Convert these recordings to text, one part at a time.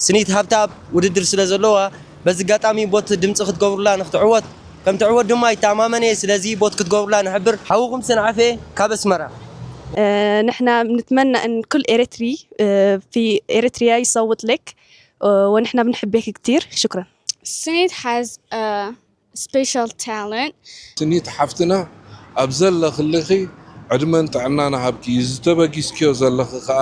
ስኒት ሃብተኣብ ውድድር ስለ ዘለዋ በዚ ኣጋጣሚ ቦት ድምፂ ክትገብሩላ ንክትዕወት ከም ትዕወት ድማ ይተኣማመን እየ። ስለዚ ቦት ክትገብሩላ ንሕብር። ሓውኹም ሰንዓፈ ካብ ኣስመራ። ንሕና ንትመና እን ኩል ኤረትሪ ፊ ኤረትሪያ ይሰውጥ ለክ ወንሕና ብንሕቤክ ክትር ሽክረን Sinit has a special talent. ስኒት ሓፍትና ኣብ ዘለኽልኺ ዕድመን ጥዕናን ሃብኪ፣ ዝተበጊስክዮ ዘለኺ ከኣ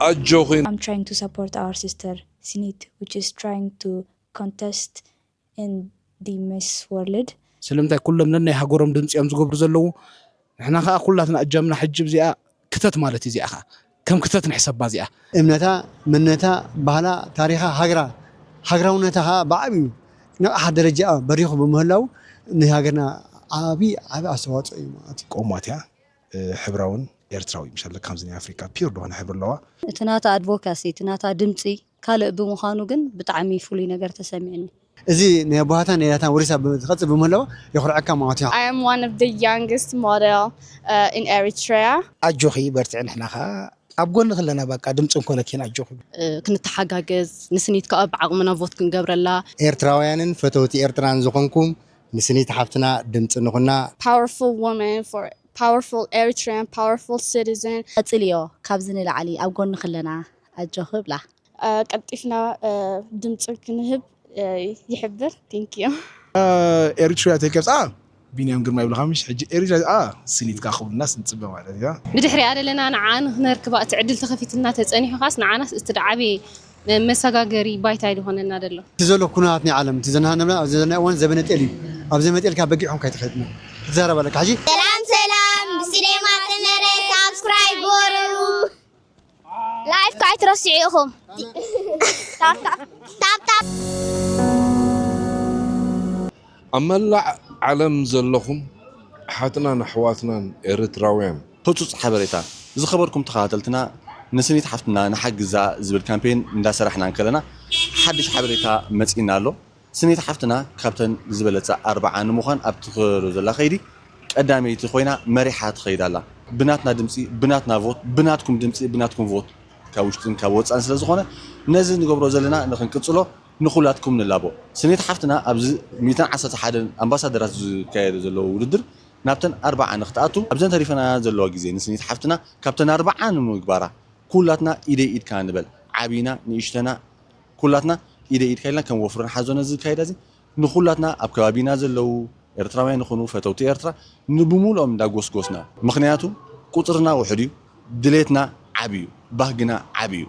ኣጆኺ። I'm trying to support our sister Sinit, which is trying to contest in the Miss World. ስለምንታይ ኩሎም ነናይ ሃገሮም ድምፂ እዮም ዝገብሩ ዘለዉ። ንሕና ከዓ ኩላትና እጃምና ሕጂ እዚኣ ክተት ማለት እዩ። እዚኣ ከዓ ከም ክተት ንሕሰባ እዚኣ። እምነታ፣ መንነታ፣ ባህላ፣ ታሪኻ፣ ሃገራ፣ ሃገራውነታ ከዓ ብዓብዩ ናብ ሓደ ደረጃ በሪኹ ብምህላው ንሃገርና ዓቢ ዓቢ ኣስተዋፅኦ እዩ ማለት እዩ። ቆማት እያ። ሕብራውን ኤርትራዊ ምሻለ ከምዚ ናይ ኣፍሪካ ፒር ዝኾነ ሕብሪ ኣለዋ። እቲ ናታ ኣድቮካሲ እቲ ናታ ድምፂ ካልእ ብምዃኑ ግን ብጣዕሚ ፍሉይ ነገር ተሰሚዕኒ። እዚ ናይ ኣቦሃታን ናይ ኣያታን ወሪሳ ዝቐፅል ብምህላው የኹርዐካ ማለት እዩ። I am one of the youngest model uh, in Eritrea. ኣጆኺ በርትዒ ንሕና ኸዓ ኣብ ጎንኺ ኣለና በቃ ድምፂ እንኮነኪን ኣጆኺ። ክንተሓጋገዝ ንስኒት ከዓ ብዓቕምና ቮት ክንገብረላ ኤርትራውያንን ፈተውቲ ኤርትራን ዝኾንኩም ንስኒት ሓፍትና ድምፂ ንኹና። Powerful woman for powerful Eritrean powerful citizen. ቀፅልዮ ካብዚ ንላዕሊ ኣብ ጎንኺ ኣለና ኣጆኺ ብላ። ቀልጢፍና ድምፂ ክንህብ ይሕብር። Thank you. ኤሪትሪያ ተይቀብፃ ቢንያም ግርማ ይብልካ ምሽ ሕጂ ኤሪትሪያ ስኒትካ ክብሉናስ ንፅበ ማለት እያ። ብድሕሪኣ ዘለና ንዓ ንክነርክባ እቲ ዕድል ተኸፊትልና ተፀኒሑ ካስ ንዓናስ እቲ ድዓበየ መሰጋገሪ ባይታ ይድኾነና ደሎ። እቲ ዘሎ ኩነታት ናይ ዓለም እቲ ዘናሃነብና ኣብዚ ዘለና እዋን ዘበነ ጤል እዩ። ኣብ ዘበነ ጤል ካብ በጊዕ ኾንካ ይትኸድና ትዛረብ ኣለካ ሕጂ። ሰላም ሰላም ብሲኔማ ሰመረ ሳብስክራይብ ጎርሩ። ላይፍ ካይትረስዑ ኢኹም። ታፕታፕ ኣብ መላእ ዓለም ዘለኹም ኣሓትናን ኣሕዋትናን ኤርትራውያን፣ ህጹጽ ሓበሬታ። ዝኸበርኩም ተኸታተልትና ንስኒት ሓፍትና ንሓግዛ ዝብል ካምፔን እንዳሰራሕና እንከለና ሓድሽ ሓበሬታ መጺእና ኣሎ። ስኒት ሓፍትና ካብተን ዝበለጻ ኣርብዓ ንምዃን ኣብ ትኸዶ ዘላ ከይዲ ቀዳመይቲ ኮይና መሪሓ ትኸይድ ኣላ። ብናትና ድምጺ ብናትና ቮት ብናትኩም ድምጺ ብናትኩም ቮት ካብ ውሽጥን ካብ ወጻእን ስለ ዝኾነ ነዚ ንገብሮ ዘለና ንኽንቅጽሎ ንኹላትኩም ንላቦ። ስኒት ሓፍትና ኣብዚ ሚእትን ዓሰርተ ሓደን ኣምባሳደራት ዝካየዱ ዘለዉ ውድድር ናብተን ኣርብዓ ንክትኣቱ ኣብዘን ተሪፈናያ ዘለዋ ግዜ ንስኒት ሓፍትና ካብተን ኣርብዓ ንምግባራ ኩላትና ኢደይ ኢድካ ንበል። ዓብይና ንእሽተና ኩላትና ኢደይ ኢድካ ኢልና ከም ወፍሪ ንሓዞ ነዚ ዝካየዳ እዚ ንኹላትና ኣብ ከባቢና ዘለዉ ኤርትራውያን ይኹኑ ፈተውቲ ኤርትራ ንብሙሉኦም እንዳጎስጎስና ምኽንያቱ ቁፅርና ውሑድ እዩ ድሌትና ዓብ እዩ ባህግና ዓብ እዩ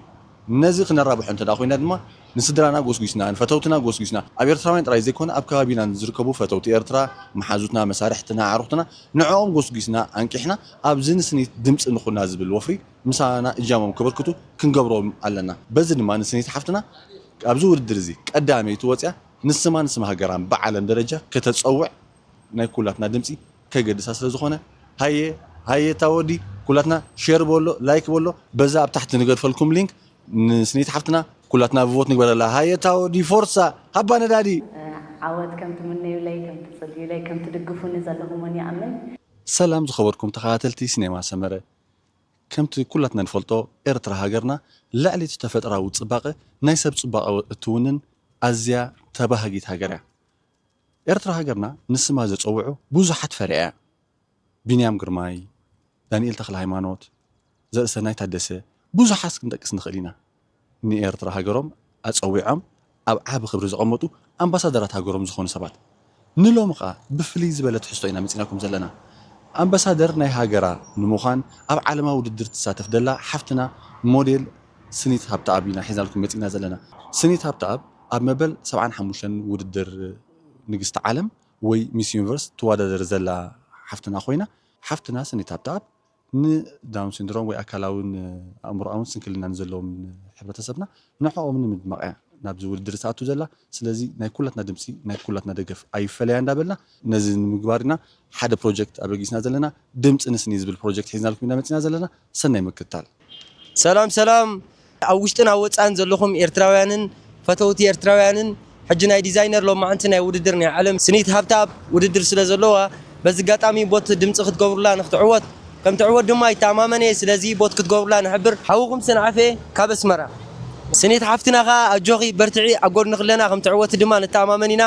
ነዚ ክነራብሖ እንተ ኮይና ድማ ንስድራና ጎስጒስና ንፈተውትና ጎስጒስና ኣብ ኤርትራውያን ጥራይ ዘይኮነ ኣብ ከባቢና ንዝርከቡ ፈተውቲ ኤርትራ መሓዙትና መሳርሕትና ኣዕሩኽትና ንዕኦም ጎስጒስና ኣንቂሕና ኣብዚ ንስኒት ድምፂ ንኹና ዝብል ወፍሪ ምሳና እጃሞም ከበርክቱ ክንገብሮም ኣለና በዚ ድማ ንስኒት ሓፍትና ኣብዚ ውድድር እዚ ቀዳመይቲ ወፅያ ንስማን ስም ሃገራን ብዓለም ደረጃ ከተፀውዕ ናይ ኩላትና ድምፂ ከገድሳ ስለ ዝኾነ ሃየ ሃየ ታወዲ ኩላትና ሼር በሎ ላይክ በሎ በዛ ኣብ ታሕቲ ንገድፈልኩም ሊንክ ንስኒት ሓፍትና ኩላትና ብቮት ንግበረላ ሃየ ታወዲ ፎርሳ ሃባ ነዳዲ ዓወት ከም ትምነዩለይ ከም ትፅልዩለይ ከም ትድግፉኒ ዘለኹም እውን ይኣምን። ሰላም ዝኸበርኩም ተኸታተልቲ ሲኔማ ሰመረ ከምቲ ኩላትና ንፈልጦ ኤርትራ ሃገርና ልዕሊ እቲ ተፈጥራዊ ፅባቐ ናይ ሰብ ፅባቐ እትውንን ኣዝያ ተባሃጊት ሃገር እያ። ኤርትራ ሃገርና ንስማ ዘፀውዑ ብዙሓት ፈርያ እያ። ቢንያም ግርማይ፣ ዳንኤል ተኽለሃይማኖት፣ ዘርእሰናይ ታደሰ ብዙሓት ክንጠቅስ ንኽእል ኢና። ንኤርትራ ሃገሮም ኣፀዊዖም ኣብ ዓቢ ክብሪ ዘቐመጡ ኣምባሳደራት ሃገሮም ዝኾኑ ሰባት ንሎሚ ኸኣ ብፍልይ ዝበለ ትሕዝቶ ኢና መጺናኩም ዘለና። ኣምባሳደር ናይ ሃገራ ንምዃን ኣብ ዓለማዊ ውድድር ትሳተፍ ደላ ሓፍትና ሞዴል ስኒት ሃብተኣብ ኢና ሒዝናልኩም መጺና ዘለና። ስኒት ሃብተኣብ ኣብ መበል ሰብዓን ሓሙሽተን ውድድር ንግስቲ ዓለም ወይ ሚስ ዩኒቨርስ ትወዳደር ዘላ ሓፍትና ኮይና ሓፍትና ስኒት ሃብተኣብ ንዳውን ሲንድሮም ወይ ኣካላውን ኣእምሮኣውን ስንክልና ንዘለዎም ሕብረተሰብና ንዕኦም ንምድማቕ እያ ናብዚ ውድድር ትኣቱ ዘላ። ስለዚ ናይ ኩላትና ድምፂ ናይ ኩላትና ደገፍ ኣይፈለያ እንዳበልና ነዚ ንምግባር ኢና ሓደ ፕሮጀክት ኣበጊስና ዘለና። ድምፂ ንስኒ ዝብል ፕሮጀክት ሒዝናልኩም ኢና መፂና ዘለና። ሰናይ ምክትታል። ሰላም ሰላም ኣብ ውሽጥን ኣብ ወፃእን ዘለኹም ኤርትራውያንን ፈተውቲ ኤርትራውያንን ሕጂ ናይ ዲዛይነር ሎማዓንቲ ናይ ውድድር ናይ ዓለም ስኒት ሃብተኣብ ውድድር ስለ ዘለዋ በዚ ኣጋጣሚ ቦት ድምፂ ክትገብሩላ ንክትዕወት ከም ትዕወት ድማ ይተኣማመን እየ። ስለዚ ቦት ክትገብሩላ ንሕብር። ሓውኹም ሰንዓፈ ካብ ኣስመራ። ስኒት ሓፍትና ኸኣ ኣጆኺ በርትዒ፣ ኣብ ጎድንኺ ኣለና። ከም ትዕወቲ ድማ ንተኣማመን ኢና።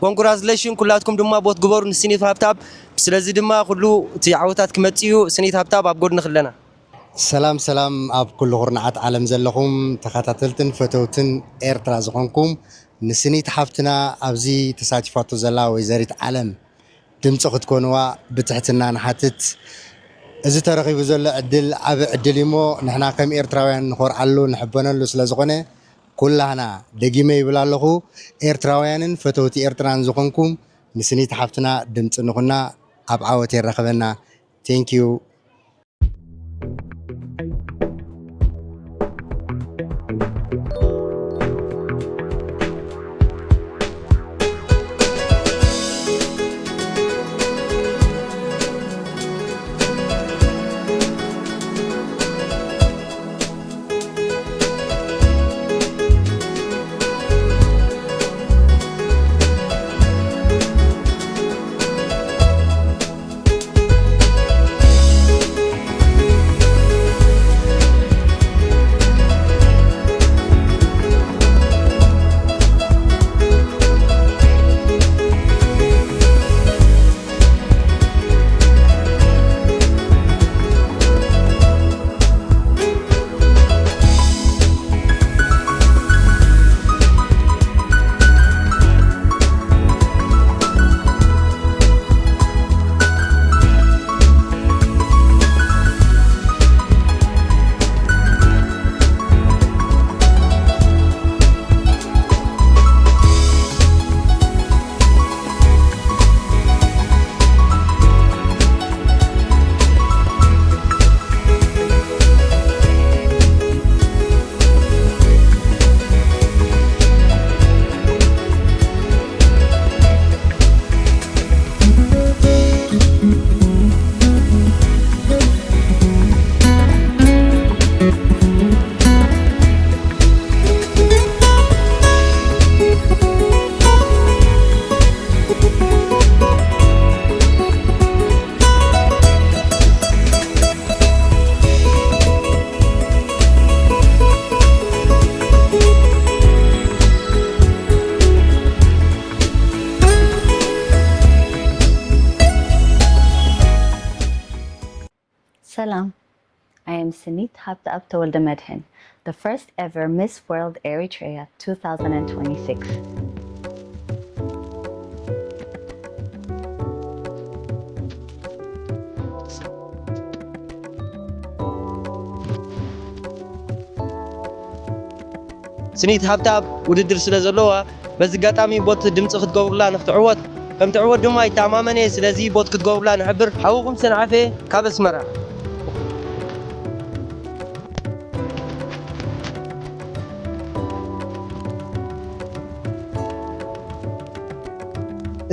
ኮንግራጁሌሽን፣ ኩላትኩም ድማ ቦት ግበሩ ንስኒት ሃብታብ። ስለዚ ድማ ኩሉ እቲ ዓወታት ክመጽእ እዩ። ስኒት ሃብታብ ኣብ ጎድንኺ ኣለና። ሰላም ሰላም፣ ኣብ ኩሉ ኩርናዓት ዓለም ዘለኹም ተኸታተልትን ፈተውትን ኤርትራ ዝኾንኩም፣ ንስኒት ሓፍትና ኣብዚ ተሳቲፋቶ ዘላ ወይዘሪት ዓለም ድምፂ ክትኮንዋ ብትሕትና ንሓትት። እዚ ተረኺቡ ዘሎ ዕድል ዓቢ ዕድል እዩ እሞ ንሕና ከም ኤርትራውያን ንኾርዓሉ ንሕበነሉ ስለ ዝኾነ ኩላህና ደጊመ ይብል ኣለኹ፣ ኤርትራውያንን ፈተውቲ ኤርትራን ዝኾንኩም ንስኒት ሓፍትና ድምፂ ንኹና። ኣብ ዓወት የራኽበና። Thank you። ሰላም፣ I am ስኒት ሃብተኣብ ተወልደ መድህን, the first ever Miss World Eritrea two thousand twenty-six. ስኒት ሃብተኣብ ውድድር ስለ ዘለዋ፣ በዚ ኣጋጣሚ ቦት ድምፂ ክትገብሩላ ንክትዕወት፣ ከም ትዕወት ድማ ይተኣማመን እየ። ስለዚ ቦት ክትገብሩላ ንሕብር። ሓውኹም ሰንዓፈ ካብ ኣስመራ።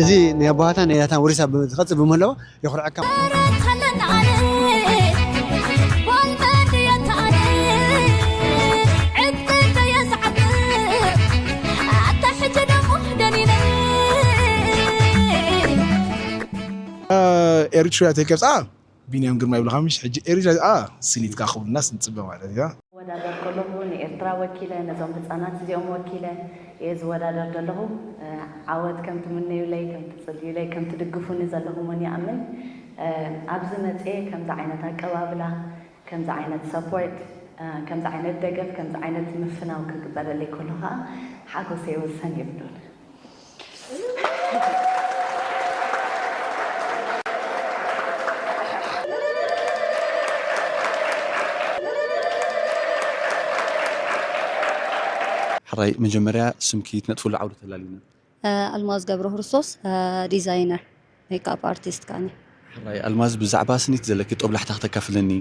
እዚ ናይ ኣቦሃታን ናይ ኣያታን ወሪሳ ብ-፣ ዝቐጽል ብምህላው የኹርዐካ። ኤሪትሪያ ተይቀብጻ ቢንያም ግርማ ይብልኻ ምሽ? ሕጂ ኤሪትሪያ፣ ኣ፣ ስኒት ከኣ ክብሉናስ ንጽበ ማለት እዩ። ክወዳደር ከለኹ ንኤርትራ ወኪለ፣ ነዞም ህጻናት እዚኦም ወኪለ እየ ዝወዳደር ዘለኹ። እ፣ ዓወት ከም ትምነዩለይ፣ ከም ትጽልዩለይ፣ ከም ትድግፉኒ ዘለኹም እውን ይኣምን። እ፣ ኣብዚ መጽየ ከምዚ ዓይነት ኣቀባብላ፣ ከምዚ ዓይነት ሰፖርት፣ እ፣ ከምዚ ዓይነት ደገፍ፣ ከምዚ ዓይነት ምፍናው ክግበረለይ ከሎ ኸኣ ሓጎሰይ ወሰን የብሉን። ሕራይ መጀመርያ ስምኪ ትነጥፍሉ ዓውዲ ተላሊና። ኣልማዝ ገብረ ክርስቶስ፣ ዲዛይነር፣ ሜክኣፕ ኣርቲስት ካኒ። ሕራይ ኣልማዝ፣ ብዛዕባ ስኒት ዘለኪ ጦብላሕታ ክተካፍለኒ?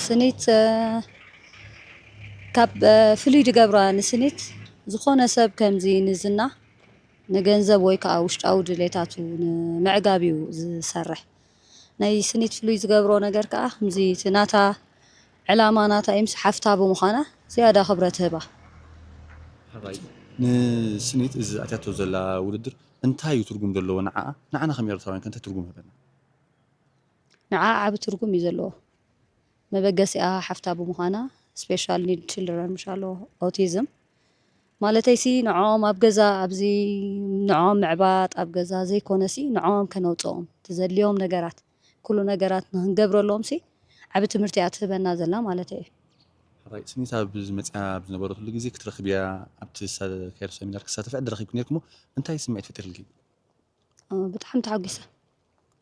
ስኒት፣ ካብ ፍሉይ ዝገብራ ንስኒት፣ ዝኾነ ሰብ ከምዚ ንዝና፣ ንገንዘብ ወይ ከዓ ውሽጣዊ ድሌታቱ ንምዕጋብ እዩ ዝሰርሕ። ናይ ስኒት ፍሉይ ዝገብሮ ነገር ከዓ ከምዚ እቲ ናታ ዕላማ ናታ እዩ፣ ምስ ሓፍታ ብምዃና ዝያዳ ክብረት ህባ። ሕራይ፣ ንስኒት እዚ ኣትያቶ ዘላ ውድድር እንታይ እዩ ትርጉም ዘለዎ ንዓኣ? ንዓና ከም ኤርትራውያን ከ እንታይ ትርጉም ይህበና? ንዓ ዓቢ ትርጉም እዩ ዘለዎ። መበገሲኣ ሓፍታ ብምዃና፣ special need children ምሻሎ፣ ኦቲዝም ማለተይሲ፣ ንዕኦም ኣብ ገዛ ኣብዚ ንዕኦም ምዕባጥ ኣብ ገዛ ዘይኮነሲ፣ ንዕኦም ከነውፅኦም ትዘድልዮም ነገራት፣ ኩሉ ነገራት ንክንገብረሎምሲ ዓቢ ትምህርቲ እያ ትህበና ዘላ ማለት እዩ። ራይ ስኒት ኣብ ዝመፅያ ኣብ ዝነበረትሉ ግዜ ክትረኽብያ ኣብቲ ዝካየዱ ሰሚናር ክሳተፍ ዕድል ረኺብኪ ነርክሞ እንታይ ስምዒት ፈጢርልኪ? ብጣዕሚ ተሓጒሰ።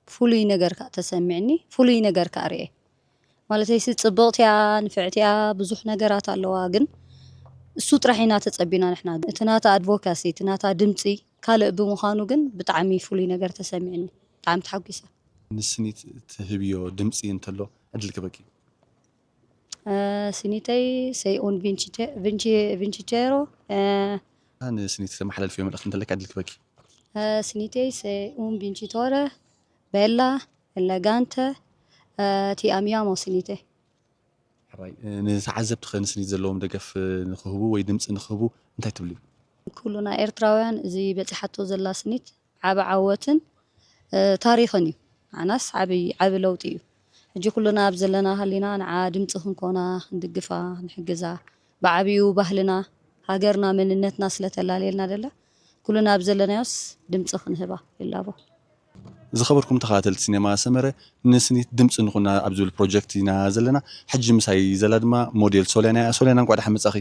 ፍሉይ ነገር ከዓ ተሰሚዕኒ፣ ፍሉይ ነገር ከዓ ርኤ። ማለተይሲ ፅብቕቲ እያ፣ ንፍዕቲ እያ፣ ብዙሕ ነገራት ኣለዋ። ግን እሱ ጥራሕ ኢና ተፀቢና ንሕና። እቲ ናታ ኣድቮካሲ፣ እቲ ናታ ድምፂ ካልእ ብምዃኑ ግን ብጣዕሚ ፍሉይ ነገር ተሰሚዕኒ። ብጣዕሚ ተሓጒሰ። ንስኒት ትህብዮ ድምፂ እንተሎ ዕድል ክበኪ። ስኒተይ ሰይኡን ቪንቺቴሮ። ንስኒት ተመሓላልፍዮ መልእኽቲ እንተለካ ዕድል ክበኪ። ስኒተይ ሰይኡን ቪንቺቶረ፣ ቤላ፣ ኤለጋንተ፣ ቲ ኣሚያሞ ስኒተይ። ሕራይ ንተዓዘብቲ ኸ ንስኒት ዘለዎም ደገፍ ንክህቡ ወይ ድምፂ ንክህቡ እንታይ ትብልዩ? ኩሉና ኤርትራውያን እዚ በፂሓቶ ዘላ ስኒት ዓቢ ዓወትን ታሪኽን እዩ። ንዓናስ ዓቢ ዓቢ ለውጢ እዩ። ሕጂ ኩልና ኣብ ዘለና ሃሊና ንዓ ድምፂ ክንኮና፣ ክንድግፋ፣ ክንሕግዛ፣ ብዓብዩ ባህልና፣ ሃገርና፣ መንነትና ስለተላለየልና ደላ ኩልና ኣብ ዘለናዮስ ድምፂ ክንህባ ይላቦ። ዝኸበርኩም ተኸታተልቲ ሲኔማ ሰመረ ንስኒት ድምፂ ንኹና ኣብ ዝብል ፕሮጀክት ኢና ዘለና። ሕጂ ምሳይ ዘላ ድማ ሞዴል ሶልያና እያ። ሶልያና እንኳዕ ደሓን መፃኺ።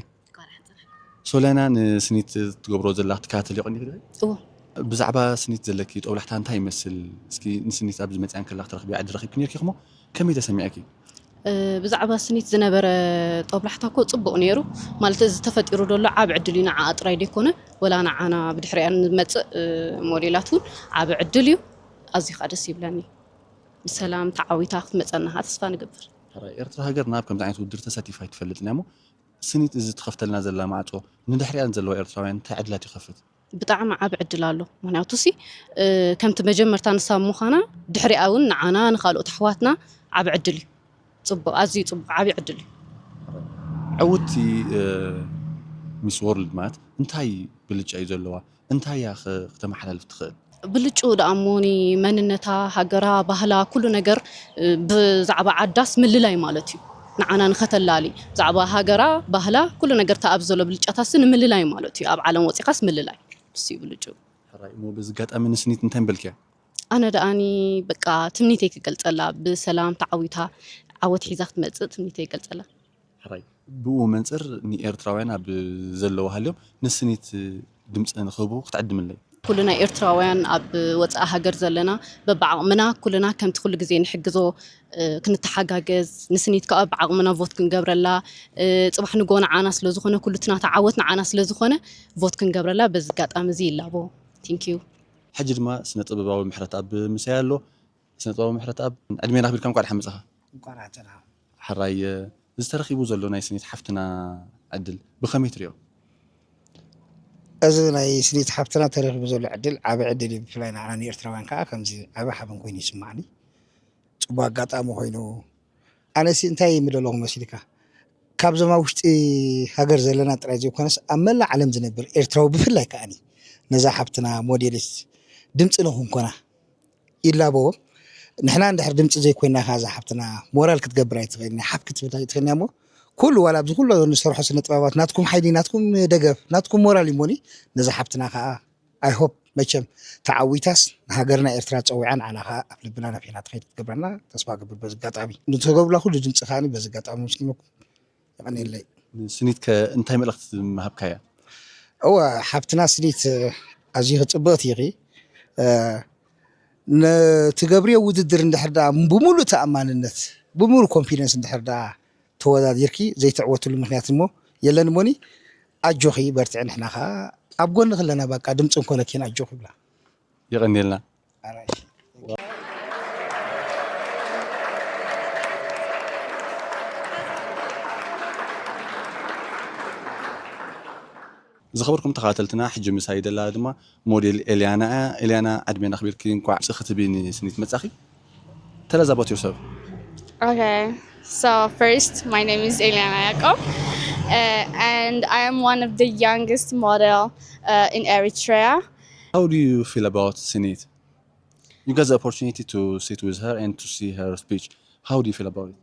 ሶልያና ንስኒት ትገብሮ ዘላ ክትከታተል ይቐኒ እዎ። ብዛዕባ ስኒት ዘለኪ ጦብላሕታ እንታይ ይመስል? እስኪ ንስኒት ኣብ ዝመፅኣን ከላ ክትረኽቢ ዕድል ረኺብኪ ነርኪ እሞ ከመይ ተሰሚዐኪ? ብዛዕባ ስኒት ዝነበረ ጦብላሕታ እኮ ፅቡቕ ነይሩ። ማለት እዚ ተፈጢሩ ዘሎ ዓብ ዕድል እዩ፣ ንዓኣ ጥራይ ደይኮነ ወላ ንዓና ብድሕሪኣ ንመፅእ ሞዴላት እውን ዓብ ዕድል እዩ። ኣዝዩ ከዓ ደስ ይብለኒ። ብሰላም ተዓዊታ ክትመፀና ከዓ ተስፋ ንገብር። ሕራይ ኤርትራ ሃገርና ኣብ ከምዚ ዓይነት ውድድር ተሳቲፋ ኣይትፈልጥን እያ እሞ ስኒት እዚ ትኸፍተልና ዘላ ማዕጾ ንድሕሪኣ ንዘለዋ ኤርትራውያን እንታይ ዕድላት ይኸፍት? ብጣዕሚ ዓቢ ዕድል ኣሎ። ምኽንያቱ ሲ ከምቲ መጀመርታ ንሳ ምዃና ድሕሪኣ እውን ንዓና ንኻልኦት ኣሕዋትና ዓቢ ዕድል እዩ። ጽቡቕ፣ ኣዝዩ ጽቡቕ ዓቢ ዕድል እዩ። ዕውቲ ሚስ ወርልድ ማለት እንታይ ብልጫ እዩ ዘለዋ? እንታይ እያ ክተመሓላልፍ ትኽእል? ብልጭኡ ደኣ እሞኒ መንነታ፣ ሃገራ፣ ባህላ፣ ኩሉ ነገር ብዛዕባ ዓዳስ ምልላይ ማለት እዩ። ንዓና ንኸተላሊ ብዛዕባ ሃገራ፣ ባህላ፣ ኩሉ ነገር ተኣብ ዘሎ ብልጫታሲ ንምልላይ ማለት እዩ። ኣብ ዓለም ወፂኻስ ምልላይ እሱ እዩ ብልጭኡ። ሕራይ እሞ በዚ ኣጋጣሚ ንስኒት እንታይ ምበልክያ? ኣነ ደኣኒ በቃ ትምኒተይ ክገልፀላ ብሰላም ተዓዊታ ዓወት ሒዛ ክትመፅእ ትምኒተይ ይገልፀላ። ሕራይ ብኡ መንፅር ንኤርትራውያን ኣብ ዘለዎ ሃልዮም ንስኒት ድምፂ ንክህቡ ክትዕድምለይ። ኩሉ ናይ ኤርትራውያን ኣብ ወፃኢ ሃገር ዘለና በብዓቕምና ኩልና ከምቲ ኩሉ ግዜ ንሕግዞ ክንተሓጋገዝ ንስኒት ከዓ ብዓቕምና ቮት ክንገብረላ ፅባሕ ንጎ ንዓና ስለዝኾነ ኩሉ ትናታ ዓወት ንዓና ስለዝኾነ ቮት ክንገብረላ በዚ ኣጋጣሚ እዚ ይላቦ። Thank you። ሕጂ ድማ ስነ ጥበባዊ ምሕረት ኣብ ምሳይ ኣሎ። ስነ ጥበባዊ ምሕረት ኣብ ዕድሜና ኣኽቢርካ እንኳዕ ደሓን መጻኻ። እንኳን ኣተና። ሕራይ ዝተረኺቡ ዘሎ ናይ ስኒት ሓፍትና ዕድል ብኸመይ ትሪኦ? እዚ ናይ ስኒት ሓፍትና ተረኺቡ ዘሎ ዕድል ዓቢ ዕድል እዩ። ብፍላይ ንዓና ንኤርትራውያን ከዓ ከምዚ ዓቢ ሓበን ኮይኑ ይስማዕኒ። ጽቡቅ ኣጋጣሚ ኮይኑ ኣነሲ እንታይ ምደለኹ መሲልካ ካብዞም ኣብ ውሽጢ ሃገር ዘለና ጥራይ ዘይኮነስ ኣብ መላእ ዓለም ዝነብር ኤርትራዊ ብፍላይ ከዓኒ ነዛ ሓፍትና ሞዴሊስት ድምፂ ንክንኮና ይላበዎ። ንሕና እንድሕር ድምፂ ዘይኮይና ከ እዛ ሓፍትና ሞራል ክትገብር ኣይትኽእልን ሓፍ ክትብል ኣይትኽእልን እሞ ኩሉ ዋላ ኣብዚ ኩሉ ንሰርሖ ስነ ጥበባት ናትኩም ሓይሊ ናትኩም ደገፍ ናትኩም ሞራል ይሞኒ ነዛ ሓፍትና ከዓ I hope መቸም ተዓዊታስ ንሃገርና ኤርትራ ፀዊዓ ንዓና ከዓ ኣብ ልብና ነፊሕና ትኸይድ ክትገብረና ተስፋ ገብር በዚ ኣጋጣሚ ንትገብሩላ ኩሉ ድምፂ ከዓ በዚ ኣጋጣሚ ምስልመኩም የቐንየለይ። ስኒት ከ እንታይ መልእኽቲ ምሃብካያ? እወ ሓፍትና ስኒት ኣዝዩ ክፅብቕቲ ኢኺ። ንትገብርዮ ውድድር እንድሕር ደኣ ብሙሉእ ተኣማንነት ብሙሉእ ኮንፊደንስ እንድሕር ደኣ ተወዳዲርኪ ዘይትዕወትሉ ምኽንያት እሞ የለን እሞኒ ኣጆኺ በርትዒ ንሕና ኸዓ ኣብ ጎንኺ ኣለና በቃ ድምፂ እንኮነኪን ኣጆኺ ይብላ። የቐንየልና። ዝኸበርኩም ተኸታተልትና ሕጂ ምሳይ ደላ ድማ ሞዴል ኤልያና እያ። ኤልያና ዕድሜን ኣኽቢርኪ እንኳዕ ብፅእ ክትቢ ንስኒት መፃኺ። Tell us about yourself. Okay, so first, my name is Eliana Yacob, uh, and I am one of the youngest model uh, in Eritrea. How do you feel about Sinit? You got the opportunity to sit with her and to see her speech. How do you feel about it?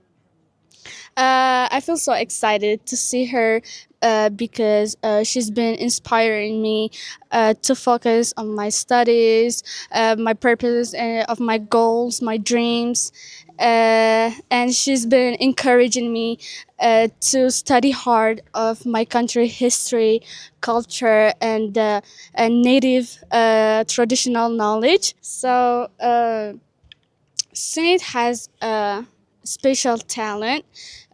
Uh, I feel so excited to see her uh, because uh, she's been inspiring me uh, to focus on my studies, uh, my purpose, and of my goals, my dreams. Uh, and she's been encouraging me uh, to study hard of my country history, culture, and uh, and native uh, traditional knowledge. So uh, Sinit has a special talent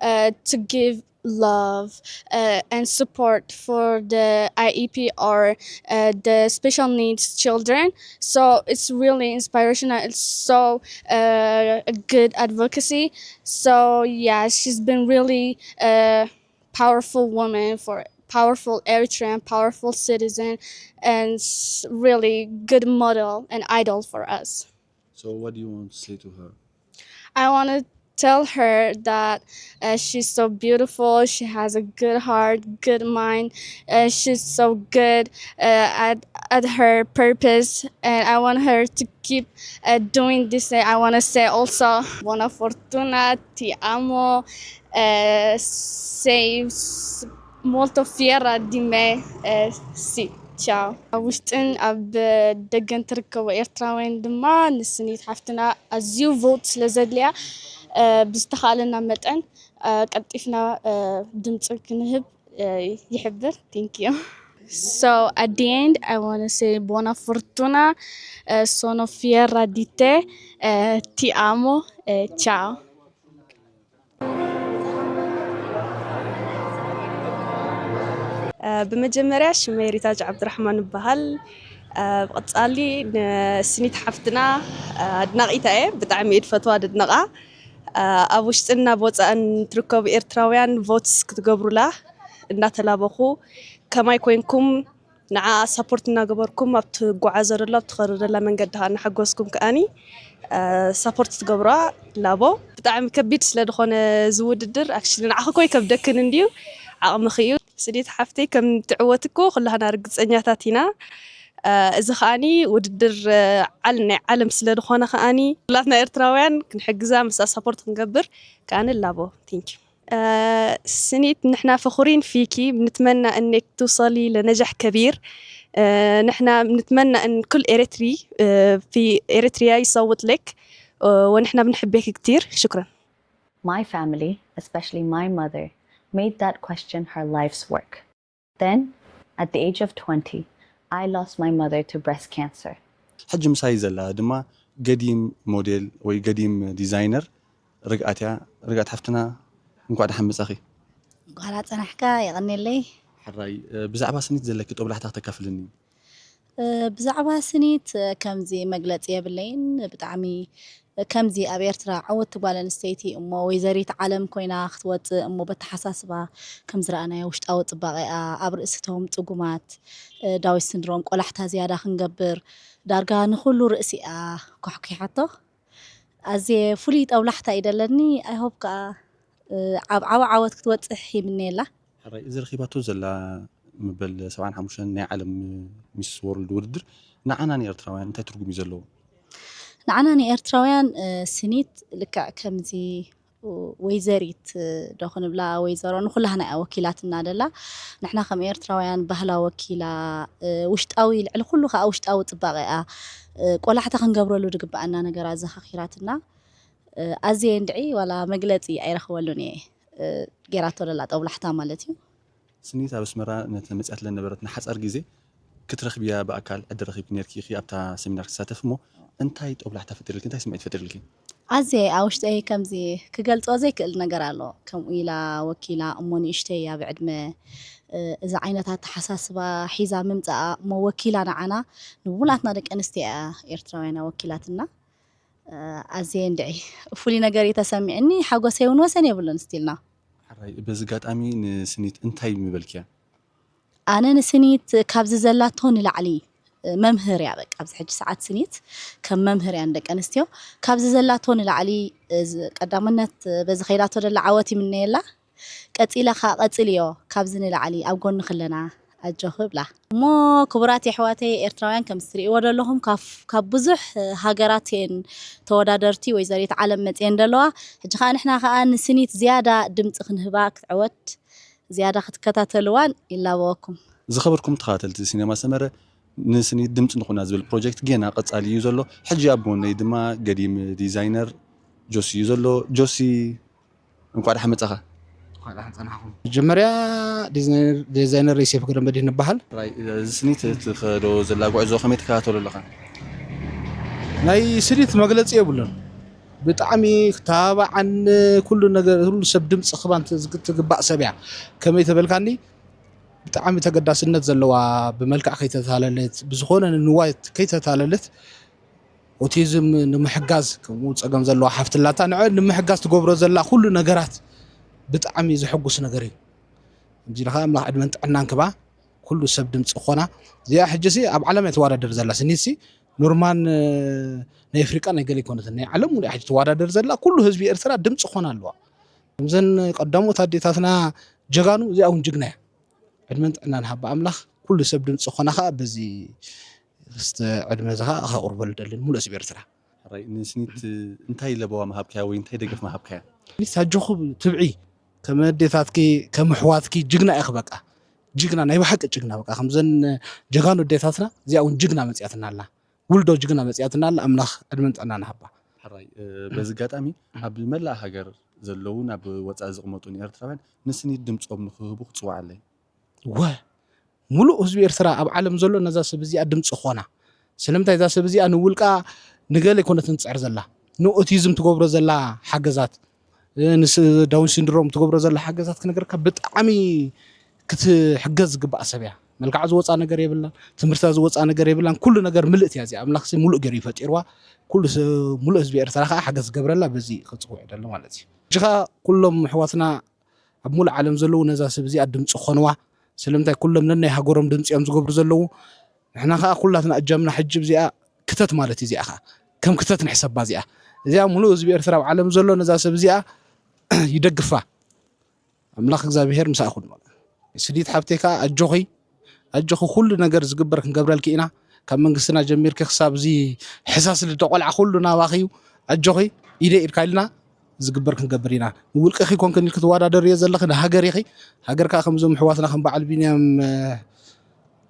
uh, to give love uh, and support for the I E P or uh, the special needs children. So it's really inspirational. It's so uh, a good advocacy. So yeah, she's been really a powerful woman for powerful Eritrean, powerful citizen, and really good model and idol for us. So, what do you want to say to her? I want to tell her that uh, she's so beautiful. She has a good heart, good mind. Uh, she's so good uh, at at her purpose, and I want her to keep uh, doing this. I want to say also, buona fortuna, ti amo, uh, sei molto fiera di me. Uh, sì, ciao. ኣብ ውሽጥን ኣብ ደገን ትርከቡ ኤርትራውያን ድማ ንስኒት ሓፍትና ኣዝዩ ቮት ስለ ዘድልያ ብዝተኻእለና መጠን ቀልጢፍና ድምፂ ክንህብ ይሕብር። Thank you. So at the end, I want to say buona fortuna, sono fiera di te, ti amo, ciao. ብመጀመርያ ሽመይ ሪታጅ ዓብድራሕማን እበሃል። ብቐጻሊ ንስኒት ሓፍትና ኣድናቒታ እየ። ብጣዕሚ እየ ድፈትዋ፣ ድድነቓ። ኣብ ውሽጥን ናብ ወጻእን ትርከቡ ኤርትራውያን ቮትስ ክትገብሩላ እናተላበኹ፣ ከማይ ኮይንኩም ንዓ ሳፖርት እናገበርኩም ኣብ ትጓዓዘ ደሎ ኣብ ትኸዶ ደላ መንገዲ ከዓ እናሓገዝኩም ከዓኒ ሳፖርት ትገብሯ ላቦ። ብጣዕሚ ከቢድ ስለ ዝኾነ እዚ ውድድር ኣክሽሊ ንዓኺ ኮይ ከብደክን እንድዩ፣ ዓቕምኺ እዩ። ስኒት ሓፍተይ ከም ትዕወት እኮ ኩላህና ርግፀኛታት ኢና። እዚ ከዓኒ ውድድር ዓል ናይ ዓለም ስለ ዝኾነ ከዓኒ ኩላትና ኤርትራውያን ክንሕግዛ ምስኣ ሳፖርት ክንገብር ከዓኒ ላቦ። Thank you. ስኒት ንሕና ፈኹሪን ፊኪ፣ ንትመና እንክ ትውሰሊ ለነጃሕ ከቢር። ንሕና ንትመና እን ኩል ኤረትሪ ፊ ኤረትሪያ ይሰውት ለክ ወንሕና ብንሕቤክ ክትር ሽክረን። My family, especially my mother, made that question her life's work. Then, at the age of twenty, I lost my mother to breast cancer. ሕጂ ምሳይ ዘላ ድማ ገዲም ሞዴል ወይ ገዲም ዲዛይነር ርግኣት እያ። ርግኣት ሓፍትና፣ እንኳዕ ደሓን መጻኺ። እንኳዕ ደሓን ጸናሕካ፣ የቐንየለይ። ሕራይ፣ ብዛዕባ ስኒት ዘለኪ ጦብላሕታ ክተካፍልኒ? ብዛዕባ ስኒት ከምዚ መግለጺ የብለይን። ብጣዕሚ ከምዚ ኣብ ኤርትራ ዓወቲ ጓል ኣንስተይቲ እሞ ወይዘሪት ዓለም ኮይና ክትወጽእ እሞ በተሓሳስባ ከም ዝረኣናዮ ውሽጣዊ ጽባቐኣ ኣብ ርእሲቶም ጽጉማት ዳዊት ስንድሮም ቆላሕታ ዝያዳ ክንገብር ዳርጋ ንኹሉ ርእሲኣ ኳሕኲሓቶ። ኣዝየ ፍሉይ ጠብላሕታ እዩ ደለኒ። I hope ከዓ ኣብ ዓቢ ዓወት ክትወጽሕ ይምነየላ። ሕራይ፣ እዚ ረኺባቶ ዘላ መበል ሰብዓን ሓሙሽተን ናይ ዓለም ሚስ ወርልድ ውድድር ንዓና ንኤርትራውያን እንታይ ትርጉም እዩ ዘለዎ? ንዓና ንኤርትራውያን ስኒት ልክዕ ከምዚ ወይዘሪት ዶ ክንብላ ወይዘሮ ንኩላህና እያ ወኪላትና ደላ። ንሕና ከም ኤርትራውያን ባህላ ወኪላ ውሽጣዊ ልዕሊ ኩሉ ከዓ ውሽጣዊ ፅባቐ እያ ቆላሕታ ክንገብረሉ ዝግበኣና ነገር ኣዘኻኺራትና። ኣዝየ እንድዒ ዋላ መግለፂ ኣይረኽበሉን እየ ገይራቶ ደላ ጠብላሕታ ማለት እዩ። ስኒት ኣብ ኣስመራ ነተ መፅያት ለነበረት ንሓፃር ግዜ ክትረኽብያ ብኣካል ዕድል ረኺብኪ ነርኪ ኢኺ ኣብታ ሰሚናር ክትሳተፍ እሞ እንታይ ጦብላሕታ ፈጢርልኪ እንታይ ስምዒት ፈጢርልኪ? ኣዝየ ኣብ ውሽጠይ ከምዚ ክገልፆ ዘይክእል ነገር ኣሎ። ከምኡ ኢላ ወኪላ እሞ ንእሽተይ እያ ብዕድመ እዛ ዓይነት ኣተሓሳስባ ሒዛ ምምፃኣ እሞ ወኪላ ንዓና ንብሙላትና ደቂ ኣንስትዮ እያ ኤርትራውያን ወኪላትና። ኣዝየ እንድዒ ፍሉይ ነገር እዩ ተሰሚዕኒ። ሓጎሰይ እውን ወሰን የብሉን ስቲልና። ሓራይ በዚ ኣጋጣሚ ንስኒት እንታይ ምበልክያ? ኣነ ንስኒት ካብዚ ዘላቶ ንላዕሊ መምህር እያ በቃ ኣብዚ ሕጂ ሰዓት ስኒት ከም መምህር እያ ንደቂ ኣንስትዮ ካብዚ ዘላቶ ንላዕሊ ቀዳምነት በዚ ከይዳቶ ደላ ዓወት ይምነየላ። ቀጺላ ከኣ ቀጽልዮ ካብዚ ንላዕሊ ኣብ ጎንኺ ኣለና። ኣጆኺ ብላ። እሞ ክቡራት የሕዋተይ ኤርትራውያን፣ ከም እትርእይዎ ዘለኹም ካብ ብዙሕ ሃገራት እየን ተወዳደርቲ ወይዘሪት ዓለም መጽየን ዘለዋ። ሕጂ ኸኣ ንሕና ኸኣ ንስኒት ዝያዳ ድምጺ ክንህባ ክትዕወት ዝያዳ ክትከታተልዋን ይላበወኩም። ዝኸበርኩም ተኸታተልቲ ሲነማ ሰመረ፣ ንስኒት ድምጺ ንኹና ዝብል ፕሮጀክት ጌና ቀጻሊ እዩ ዘሎ። ሕጂ ኣብ ጎነይ ድማ ገዲም ዲዛይነር ጆሲ እዩ ዘሎ። ጆሲ፣ እንኳዕ ደሓን መጻኻ። እንኳዕ ደሓን ጸናሕኩም። መጀመርያ ዲዛይነር፣ ዲዛይነር ዮሴፍ ገብረመድህን እበሃል። ራይ፣ እዚ ስኒት እትኸዶ ዘላ ጉዕዞ ከመይ ትከታተሎ ኣለኻ? ናይ ስኒት መግለጺ የብሉን። ብጣዕሚ ክተባባዓን ኩሉ ነገር፣ ኩሉ ሰብ ድምፂ ክባን ትዝ-፣ ትግባእ ሰብ እያ። ከመይ ተበልካኒ፣ ብጣዕሚ ተገዳስነት ዘለዋ፣ ብመልክዕ ከይተታለለት፣ ብዝኾነ ንዋይ ከይተታለለት፣ ኦቲዝም ንምሕጋዝ፣ ከምኡ ጸገም ዘለዋ ሓፍትላታ ንዕ ንምሕጋዝ ትገብሮ ዘላ ኩሉ ነገራት ብጣዕሚ ዘሐጉስ ነገር እዩ። እንጂ ለኻ ኣምላኽ ዕድመን ጥዕናን ክባ፣ ኩሉ ሰብ ድምፂ ኮና። እዚኣ ሕጂ ሲ ኣብ ዓለም እያ ትወዳደር ዘላ። ስኒት ሲ ኖርማን፣ እ፣ ናይ ኣፍሪቃ ናይ ገለ ኣይኮነትን፣ ናይ ዓለም ሙሉእ ሕጂ ትወዳደር ዘላ። ኩሉ ህዝቢ ኤርትራ ድምፂ ኮና ኣለዋ። ከምዘን ቀዳሞት ኣዴታትና ጀጋኑ፣ እዚኣ እውን ጅግና እያ። ዕድመን ጥዕናን ሃባ ኣምላኽ። ኩሉ ሰብ ድምፂ ኮና ኸኣ በዚ ክስተ ዕድመ እዚ ኸኣ ከቕርበሉ ደልን ሙሉእ ህዝቢ ኤርትራ። ሕራይ፣ ንስኒት እንታይ ለበዋ ምሃብካያ ወይ እንታይ ደገፍ ምሃብካያ? ስኒት ኣጆኹ ትብዒ፣ ከም ኣዴታትኪ፣ ከም ኣሕዋትኪ ጅግና ኢኺ በቃ። ጅግና፣ ናይ ብሓቂ ጅግና በቃ። ከምዘን ጀጋኑ ኣዴታትና እዚኣ እውን ጅግና መጽያትና ኣላ። ውልዶ ጅግና መጽያትና ኣላ። ኣምላኽ ዕድመን ጥዕናን ሃባ። ሕራይ፣ እ፣ በዚ ኣጋጣሚ ኣብ መላእ ሃገር ዘለዉ ናብ ወጻኢ ዝቕመጡ ንኤርትራውያን ንስኒት ድምጾም ንክህቡ ክጽውዓለይ። ወ-፣ ሙሉእ ህዝቢ ኤርትራ ኣብ ዓለም ዘሎ ነዛ ሰብ እዚኣ ድምፂ ኾና። ስለምንታይ እዛ ሰብ እዚኣ ንውልቃ ንገለ ኣይኮነትን ትጽዕር ዘላ። ንኦቲዝም ትገብሮ ዘላ ሓገዛት፣ እ፣ ንስ-፣ ዳውን ሲንድሮም ትገብሮ ዘላ ሓገዛት ክነገርካ ብጣዕሚ ክትሕገዝ ዝግባእ ሰብ እያ። መልክዓ ዝወፃ ነገር የብላን፣ ትምህርታ ዝወፃ ነገር የብላን። ኩሉ ነገር ምልእቲ እያ እዚኣ። ኣምላኽሲ ሙሉእ ገይሩ እዩ ፈጢርዋ። ኩሉ ስ-፣ ሙሉእ ህዝቢ ኤርትራ ከዓ ሓገዝ ዝገብረላ በዚ ክፅውዕ ይደሊ ማለት እዩ። ሕጂ ከዓ ኩሎም ኣሕዋትና ኣብ ሙሉእ ዓለም ዘለዉ ነዛ ሰብ እዚኣ ድምፂ ክኾንዋ። ስለምንታይ ኩሎም ነናይ ሃገሮም ድምፂ እዮም ዝገብሩ ዘለዉ። ንሕና ከዓ ኩላትና እጃምና ሕጂ እዚኣ ክተት ማለት እዩ። እዚኣ ከዓ ከም ክተት ንሕሰባ እዚኣ። እዚኣ ሙሉእ ህዝቢ ኤርትራ ኣብ ዓለም ዘሎ ነዛ ሰብ እዚኣ ይደግፋ። ኣምላኽ እግዚኣብሄር ምሳእኹም። ስኒት ሓብተይ ከዓ ኣጆኺ፣ ኣጆኺ፣ ኩሉ ነገር ዝግበር ክንገብረልኪ ኢና። ካብ መንግስትና ጀሚርኪ ክሳብ እዚ ሕሳስ ልደ ቆልዓ ኩሉ ናባኺ እዩ። ኣጆኺ፣ ኢደ ኢድካ ኢልና ዝግበር ክንገብር ኢና። ንውልቅኺ ኮንክን ኢልኪ ትወዳደርዮ ዘለኺ ንሃገር ኢኺ። ሃገር ከዓ ከምዞም ኣሕዋትና ከም በዓል ቢንያም፣ እ፣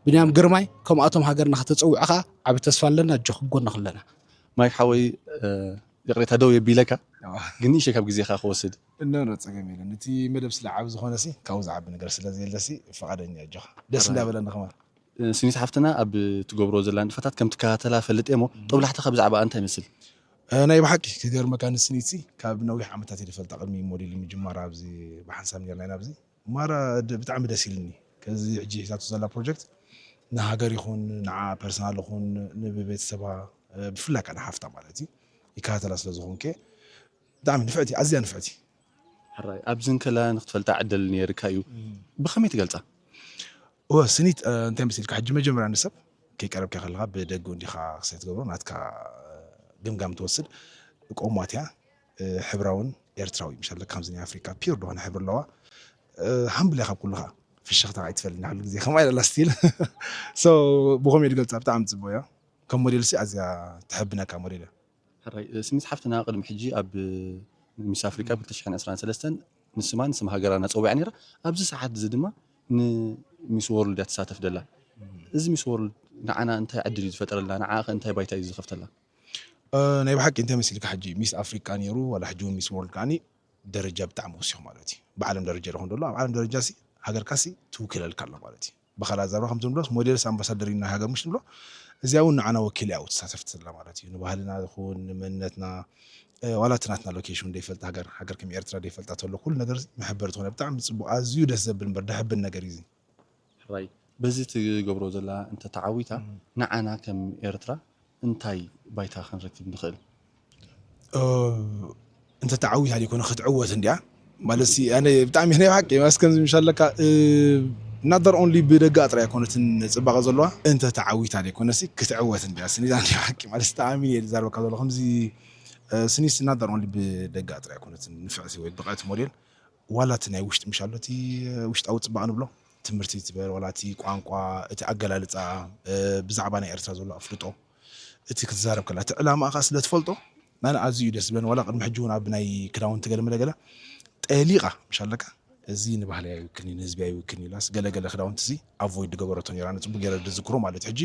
ቢንያም ግርማይ ከምኣቶም ሃገርና ከተፀውዕ ከዓ ዓቢ ተስፋ ኣለና። ኣጆኺ፣ ጎንኺ ኣለና። ማይክ ሓወይ፣ እ፣ ይቕሬታ ደው የቢለካ፣ ኣዋ። ግን ንእሽተይ ካብ ግዜኻ ክወስድ። እኖ፣ ኖ፣ ጸገም የለን። እቲ መደብ ስለ ዓቢ ዝኾነ ሲ፣ ካብኡ ዝዓቢ ነገር ስለ ዘየለ ሲ፣ ፍቓደኛ ኣጆኻ። ደስ ኣራይ። እንዳበለኒ ከማን። እ፣ ስኒት ሓፍትና ኣብ ትገብሮ ዘላ ንጥፈታት ከም ትከታተላ ፈልጥ እየ እሞ፣ እም። ጦብላሕትኻ ብዛዕባ እንታይ ይመስል? እ፣ ናይ ብሓቂ ክገርመካ ንስኒት ሲ፣ ካብ ነዊሕ ዓመታት እየ ዝፈልጣ ቅድሚ ሞዴል ምጅማራ ኣብዚ ብሓንሳብ ኔርና ኢና ኣብዚ። ማራ ድ-፣ ብጣዕሚ ደስ ኢልኒ። ከዚ ሕጂ ሒዛቶ ዘላ ፕሮጀክት ንሃገር ይኹን፣ ንዓ ፐርሰናል ይኹን፣ ንቤተሰባ፣ እ፣ ብፍላይ ከኣ ንሓፍታ ማለት እዩ። ይከታተላ ስለ ዝኾንኩ እየ። ብጣዕሚ ንፍዕቲ፣ ኣዝያ ንፍዕቲ። ሕራይ፣ ኣብ ዝንከላ ንክትፈልጣ ዕድል ነይርካ እዩ። እም። ብኸመይ ትገልጻ? እወ፣ ስኒት፣ እ፣ እንታይ መሲልካ፣ ሕጂ መጀመርያ ንሰብ ከይቀረብካ ከለኻ ብደገ እንዲኻ ክሳይ ትገብሮ፣ ናትካ፣ እ፣ ግምጋም ትወስድ። ቆማት እያ፣ እ፣ ሕብራውን ኤርትራዊ፣ ምሻለካ፣ ከምዚ ናይ ኣፍሪካ ፒር ዝኾነ ሕብሪ ኣለዋ። እ፣ ሃምብል እያ ካብ ኩሉ ኸዓ። ፍሽኽታ ኣይትፈልኒ፣ ኩሉ ግዜ ከምኣ ኢላ ስቲል። ሶ፣ ብኸመይ ትገልጻ? ብጣዕሚ ጽቡቕ እያ። ከም ሞዴል ሲ ኣዝያ ተሐብነካ ሞዴል እያ። ሕራይ፣ እ፣ ስኒት ሓፍትና ቅድሚ ሕጂ ኣብ ሚስ ኣፍሪቃ ብ ክልተ ሽሕን ዕስራን ሰለስተን ንስማን ንስም ሃገራን ኣጸዊዓ ነይራ። ኣብዚ ሰዓት እዚ ድማ ንሚስ ወርልድ እያ ትሳተፍ ደላ። እም። እዚ ሚስ ወርልድ ንዓና እንታይ ዕድል እዩ ዝፈጠረልና? ንዓኣ ከ እንታይ ባይታ እዩ ዝኸፍተላ? እ፣ ናይ ብሓቂ እንታይ መሲልካ፣ ሕጂ ሚስ ኣፍሪቃ ነይሩ፣ ዋላ ሕጂ እውን ሚስ ወርልድ ከዓኒ ደረጃ ብጣዕሚ ወሲኹ ማለት እዩ። ብዓለም ደረጃ ይኹን ዘሎ፣ ኣብ ዓለም ደረጃ ሲ ሃገርካ ሲ ትውክለልካ ኣላ ማለት እዩ። ብኻልእ ኣዛረባ ከምቲ ንብሎስ ሞዴልስ ኣምባሳደር ኢና ሃገር ምሽ ንብሎ፣ እዚኣ እውን ንዓና ወኪል እያ ትሳተፍቲ ዘላ ማለት እዩ። ንባህልና ይኹን ንመንነትና፣ እ፣ ዋላ እቲ ናትና ሎኬሽን ደይፈልጥ ሃገር፣ ሃገር ከም ኤርትራ ደይፈልጣ ተሎ፣ ኩሉ ነገር መሐበሪ ትኾነ። ብጣዕሚ ጽቡቕ፣ ኣዝዩ ደስ ዘብል እምበር ደሕብን ነገር እዩ እዚ። ሕራይ፣ በዚ ትገብሮ ዘላ እንተተዓዊታ፣ እም። ንዓና ከም ኤርትራ እንታይ ባይታ ክንረክብ ንኽእል? እ፣ እንተተዓዊታ ደይኮነ ክትዕወት እንድያ። ማለት ሲ፣ ኣነ ብጣዕሚ ናይ ብሓቂ፣ ማለት ከምዚ ምሽ ኣለካ፣ እ፣ ናት ኦንሊ ብደገ ጥራይ ኣይኮነትን ጽባቐ ዘለዋ። እንተተዓዊታ ደይኮነ ሲ፣ ክትዕወት እንድያ። ስኒት ናይ ብሓቂ፣ ማለት ተኣሚን እየ ዝዛረበካ ዘሎ። ከምዚ፣ እ፣ ስኒት ናት ኦንሊ ብደገ ጥራይ ኣይኮነትን ንፍዕቲ ወይ ብቕዕቲ ሞዴል። ዋላ እቲ ናይ ውሽጢ ምሽ ኣሎ፣ እቲ ውሽጣዊ ጽባቐ ንብሎ፣ ትምህርቲ ትበል ዋላ እቲ ቋንቋ፣ እቲ ኣገላልፃ፣ ብዛዕባ ናይ ኤርትራ ዘሎ ኣፍልጦ፣ እቲ ክትዛረብ ከላ እቲ ዕላማ ካ ስለ ትፈልጦ፣ ናን ኣዝዩ ደስ ብለን። ዋላ ቅድሚ ሕጂ እውን ኣብ ናይ ክዳውንቲ ገለ መለ ገለ ጠሊቃ ምሽ ኣለካ፣ እዚ ንባህሊ ኣይውክልኒ፣ ንህዝቢ ኣይውክልኒ ኢላስ ገለ ገለ ክዳውንቲ ሲ ኣቮይድ ዝገበረቶ ነራ፣ ንፅቡቅ ገይረ ዝዝክሮ ማለት እዩ። ሕጂ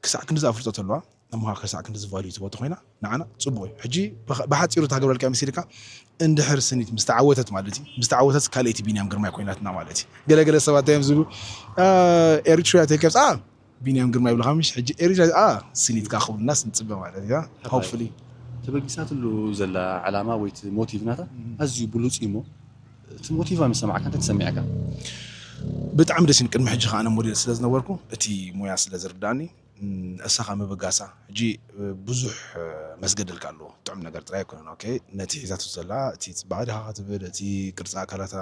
ክሳዕ ክንዲ ዝኣፍልጦ ተለዋ፣ እሞ ክሳዕ ክንዲ ዝቫልዩ ትቦ ተኮይና ንዓና ጽቡቅ እዩ። ሕጂ ብሓጺሩ ታገብረልካ መሲልካ፣ እንድሕር ስኒት ምስ ተዓወተት ማለት እዩ፣ ምስ ተዓወተት ካልኣይቲ ቢንያም ግርማይ ኮይናትና ማለት እዩ። ገለገለ ሰባት እዮም ዝብሉ፣ ኤሪትሪያ ተልከብስ ቢንያም ግርማ ይብልካ ምሽ? ሕጂ ኤሪትሪያ ስኒት ካ ክብሉናስ ንጽበ ማለት እዩ። ሆፕፉሊ ተበጊሳትሉ ዘላ ዕላማ ወይ ሞቲቭ ናታ ኣዝዩ ብሉፅ እዩ። እሞ እቲ ሞቲቫ ምስ ሰማዕካ እንታይ ተሰሚዕካ? ብጣዕሚ ደስ ቅድሚ ሕጂ ከዓነ ሞዴል ስለ ዝነበርኩ እቲ ሙያ ስለ ዝርዳእኒ፣ እሳኻ ምብጋሳ ሕጂ ብዙሕ መስገደልካ ኣለዎ። ጥዑም ነገር ጥራይ ኣይኮነን። ኦኬ፣ ነቲ ሒዛቶ ዘላ እቲ ፅባቐ ዲኻ ክትብል፣ እቲ ቅርፂ ኣካላታ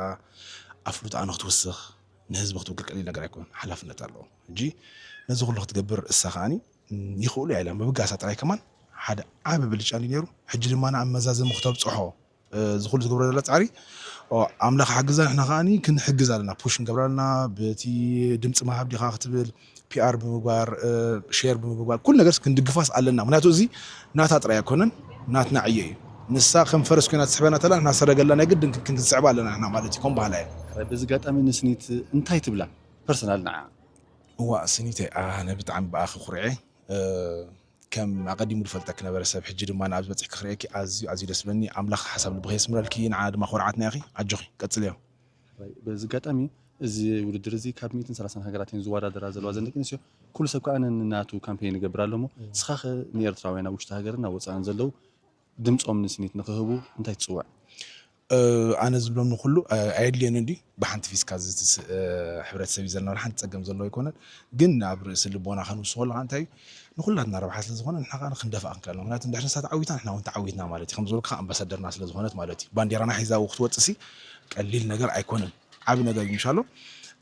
ኣፍሉጣ ንክትውስኽ፣ ንህዝቢ ክትውክል ቀሊል ነገር ኣይኮነን፣ ሓላፍነት ኣለዎ። ሕጂ ነዚ ኩሉ ክትገብር እሳ ከዓኒ ይኽእሉ እያ ኢላ ምብጋሳ ጥራይ ከማን ሓደ ዓቢ ብልጫ እዩ ነይሩ። ሕጂ ድማ ንኣብ መዛዘሚ ክተብፅሖ ዝኹሉ ዝገብሮ ዘላ ፃዕሪ ኣምላኽ ሓግዛ፣ ንሕና ከዓኒ ክንሕግዝ ኣለና፣ ፑሽ ንገብር ኣለና። በቲ ድምፂ ምሃብ ዲኻ ክትብል፣ ፒኣር ብምግባር፣ ሼር ብምግባር፣ ኩሉ ነገርስ ክንድግፋስ ኣለና። ምክንያቱ እዚ ናታ ጥራይ ኣይኮነን፣ ናትና ዕዮ እዩ። ንሳ ከም ፈረስ ኮይና ትስሕበና ተላ ንሕና ሰረገላ ናይ ግድን ክንስዕባ ኣለና ንሕና ማለት እዩ። ከም ባህላ እየ። በዚ ኣጋጣሚ ንስኒት እንታይ ትብላ ፐርሰናል ንዓ? እዋ ስኒተይ ኣነ ብጣዕሚ ብኣኺ ኩርዔ። ከም ኣቐዲሙ ዝፈልጠኪ ነበረ ሰብ፣ ሕጂ ድማ ንኣብዚ በፂሕኪ ክርእየኪ ኣዝዩ ኣዝዩ ደስ ብለኒ። ኣምላኽ ሓሳብ ልብኺ የስምረልኪ፣ ንዓና ድማ ኩርዓትና ኢኺ። ኣጆኺ ቀፅልዮ። በዚ ኣጋጣሚ እዚ ውድድር እዚ ካብ ሚእትን ሰላሳን ሃገራት እየን ዝወዳደራ ዘለዋ ዘን ደቂ ኣንስትዮ። ኩሉ ሰብ ከዓ ነናቱ ካምፔን ይገብር ኣሎ እሞ ንስኻ ኸ ንኤርትራውያን ኣብ ውሽጢ ሃገርን ኣብ ወፃእን ዘለዉ ድምፆም ንስኒት ንክህቡ እንታይ ትፅውዕ? ኣነ ዝብሎም ንኩሉ ኣየድልየኒ እንዲ ብሓንቲ ፊስካ ዝትስእ ሕብረተሰብ እዩ ዘለና። ሓንቲ ፀገም ዘለዎ ኣይኮነን፣ ግን ኣብ ርእሲ ልቦና ከንውስኮ ኣለካ እንታይ እዩ ንኩላትና ረብሓ ስለ ዝኾነ ንሕና ከዓ ክንደፍኣ ክንክእል ኣለና። ምክንያቱ እንድሕር ንሳ ተዓዊታ ንሕና እውን ተዓዊትና ማለት እዩ። ከም ዝበልካ ኣምባሳደርና ስለ ዝኾነት ማለት እዩ። ባንዴራና ሒዛ ክትወፅእ ሲ ቀሊል ነገር ኣይኮነን፣ ዓቢ ነገር እዩ። ምሻሎ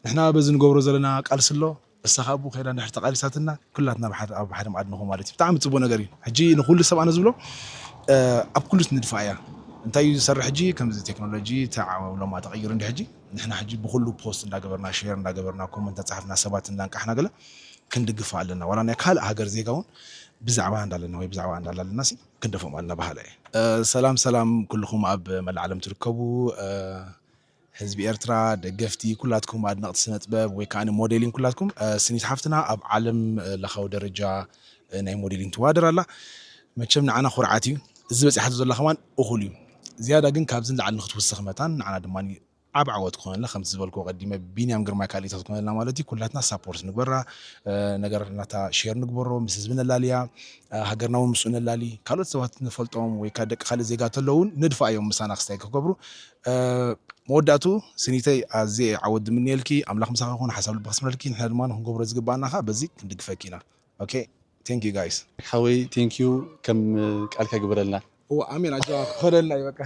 ንሕና በዚ ንገብሮ ዘለና ቃልሲ ኣሎ እሳ ካብ ኣብኡ ከይዳ እንድሕር ተቓሊሳትና ኩላትና ኣብ ሓደ ኣብ ሓደ መኣዲ ንኾ ማለት እዩ። ብጣዕሚ ጽቡቕ ነገር እዩ። ሕጂ ንኹሉ ሰብ ኣነ ዝብሎ ኣብ ኩሉ ንድፋ እያ። እንታይ እዩ ዝሰርሕ ሕጂ ከምዚ ቴክኖሎጂ ተዓዋውሎማ ተቐይሩ እንዲ ሕጂ ንሕና ሕጂ ብኹሉ ፖስት እንዳገበርና ሼር እንዳገበርና ኮመንት እንዳጻሓፍና ሰባት እንዳንቃሕና ገለ ክንድግፋ ኣለና። ዋላ ናይ ካልእ ሃገር ዜጋ እውን ብዛዕባ እንዳለና ወይ ብዛዕባ እንዳላለና ሲ ክንደፎም ኣለና በሃላ እየ። ሰላም ሰላም ኩልኹም ኣብ መላእ ዓለም ትርከቡ ህዝቢ ኤርትራ፣ ደገፍቲ፣ ኩላትኩም ኣድነቕቲ ስነ ጥበብ ወይ ከዓ ሞዴሊን ኩላትኩም ስኒት ሓፍትና ኣብ ዓለም ለኻዊ ደረጃ ናይ ሞዴሊን ትዋደር ኣላ። መቸም ንዓና ኩርዓት እዩ። እዚ በፂሓቶ ዘላ ከማን እኹል እዩ። ዝያዳ ግን ካብዚ ንላዕሊ ንክትውስኽ መታን ንዓና ድማ ዓብ ዓወት ክኾነልና ከምቲ ዝበልክዎ ቀዲመ ቢንያም ግርማይ ካልኢታት ክኾነልና ማለት እዩ። ኩላትና ሳፖርት ንግበራ፣ ነገር ናታ ሼር ንግበሮ፣ ምስ ህዝቢ ነላልያ፣ ሃገርና እውን ምስኡ ነላሊ። ካልኦት ሰባት ንፈልጦም ወይ ከዓ ደቂ ካልእ ዜጋ ተለውን ንድፋ እዮም ምሳና ክስታይ ክገብሩ። መወዳእቱ ስኒተይ ኣዝየ ዓወት ድምንየልኪ፣ ኣምላኽ ምሳኺ ይኹን፣ ሓሳብ ልቢ ክስምረልኪ፣ ንሕና ድማ ንክንገብሮ ዝግባኣና ኸዓ በዚ ክንድግፈኪ ኢና። ኦኬ፣ thank you guys። ሓወይ thank you ከም ቃልካ ግበረልና። እዋ ኣሜን፣ ኣጆኻ ክኸደልና እዩ በቃ።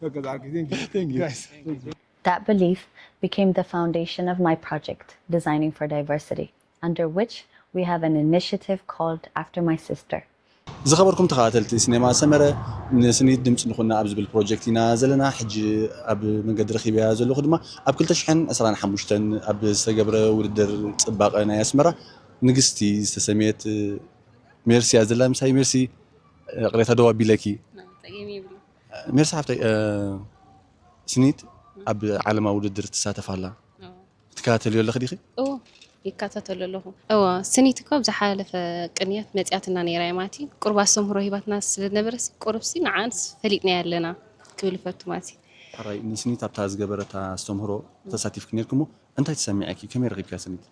በቃ ዛዕርኪ thank you። Thank you guys። That belief became the foundation of my project, Designing for Diversity, under which we have an initiative called After My Sister. ዝኸበርኩም ተኸታተልቲ ሲኔማ ሰመረ፣ ንስኒት ድምፂ ንኹና ኣብ ዝብል ፕሮጀክት ኢና ዘለና። ሕጂ ኣብ መንገዲ ረኺበያ ዘለኹ ድማ ኣብ ክልተ ሽሕን ዕስራን ሓሙሽተን ኣብ ዝተገብረ ውድድር ፅባቐ ናይ ኣስመራ ንግስቲ ዝተሰምየት ሜርሲ እያ ዘላ ምሳይ። ሜርሲ፣ ቅሬታ ደው ኣቢለኪ። ሜርሲ ሓፍተይ፣ ስኒት ኣብ ዓለማዊ ውድድር ትሳተፍ ኣላ። ትከታተልዮ ኣለኺ ዲኺ? እዎ ይከታተሎ ኣለኹ። እዎ ስኒት እኮ ኣብ ዝሓለፈ ቅንያት መፅያትና ነይራ እያ ማለት እዩ። ቁሩብ ኣስተምህሮ ሂባትና ስለ ዝነበረሲ ቁሩብሲ ንዓንስ ፈሊጥናያ ኣለና ክብል ይፈቱ ማለት እዩ። ሕራይ ንስኒት ኣብታ ዝገበረታ ኣስተምህሮ ተሳቲፍኪ ነይርኪ እሞ እንታይ ተሰሚዐኪ? ከመይ ረኺብክያ ስኒት?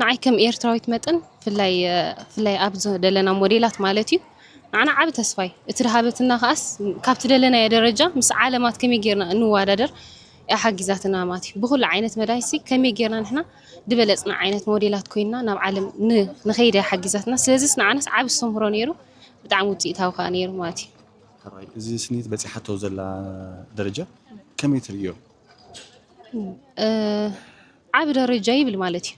ንዓይ ከም ኤርትራዊት መጠን ፍላይ ፍላይ ኣብ ዘለና ሞዴላት ማለት እዩ ንዓና ዓቢ ተስፋ እዩ እቲ ዝሃበትና ከኣስ ካብቲ ደለናዮ ደረጃ ምስ ዓለማት ከመይ ጌርና እንወዳደር እያ ሓጊዛትና ማለት እዩ ብኩሉ ዓይነት መዳይሲ ከመይ ጌርና ንሕና ዝበለጽና ዓይነት ሞዴላት ኮይንና ናብ ዓለም ንኸይድ እያ ሓጊዛትና ስለዚስ ንዓናስ ዓቢ ኣስተምህሮ ነይሩ ብጣዕሚ ውፅኢታዊ ከኣ ነይሩ ማለት እዩ። ሕራይ እዚ ስኒት በፂሓቶ ዘላ ደረጃ ከመይ ትርእዮ? ዓቢ ደረጃ ይብል ማለት እዩ።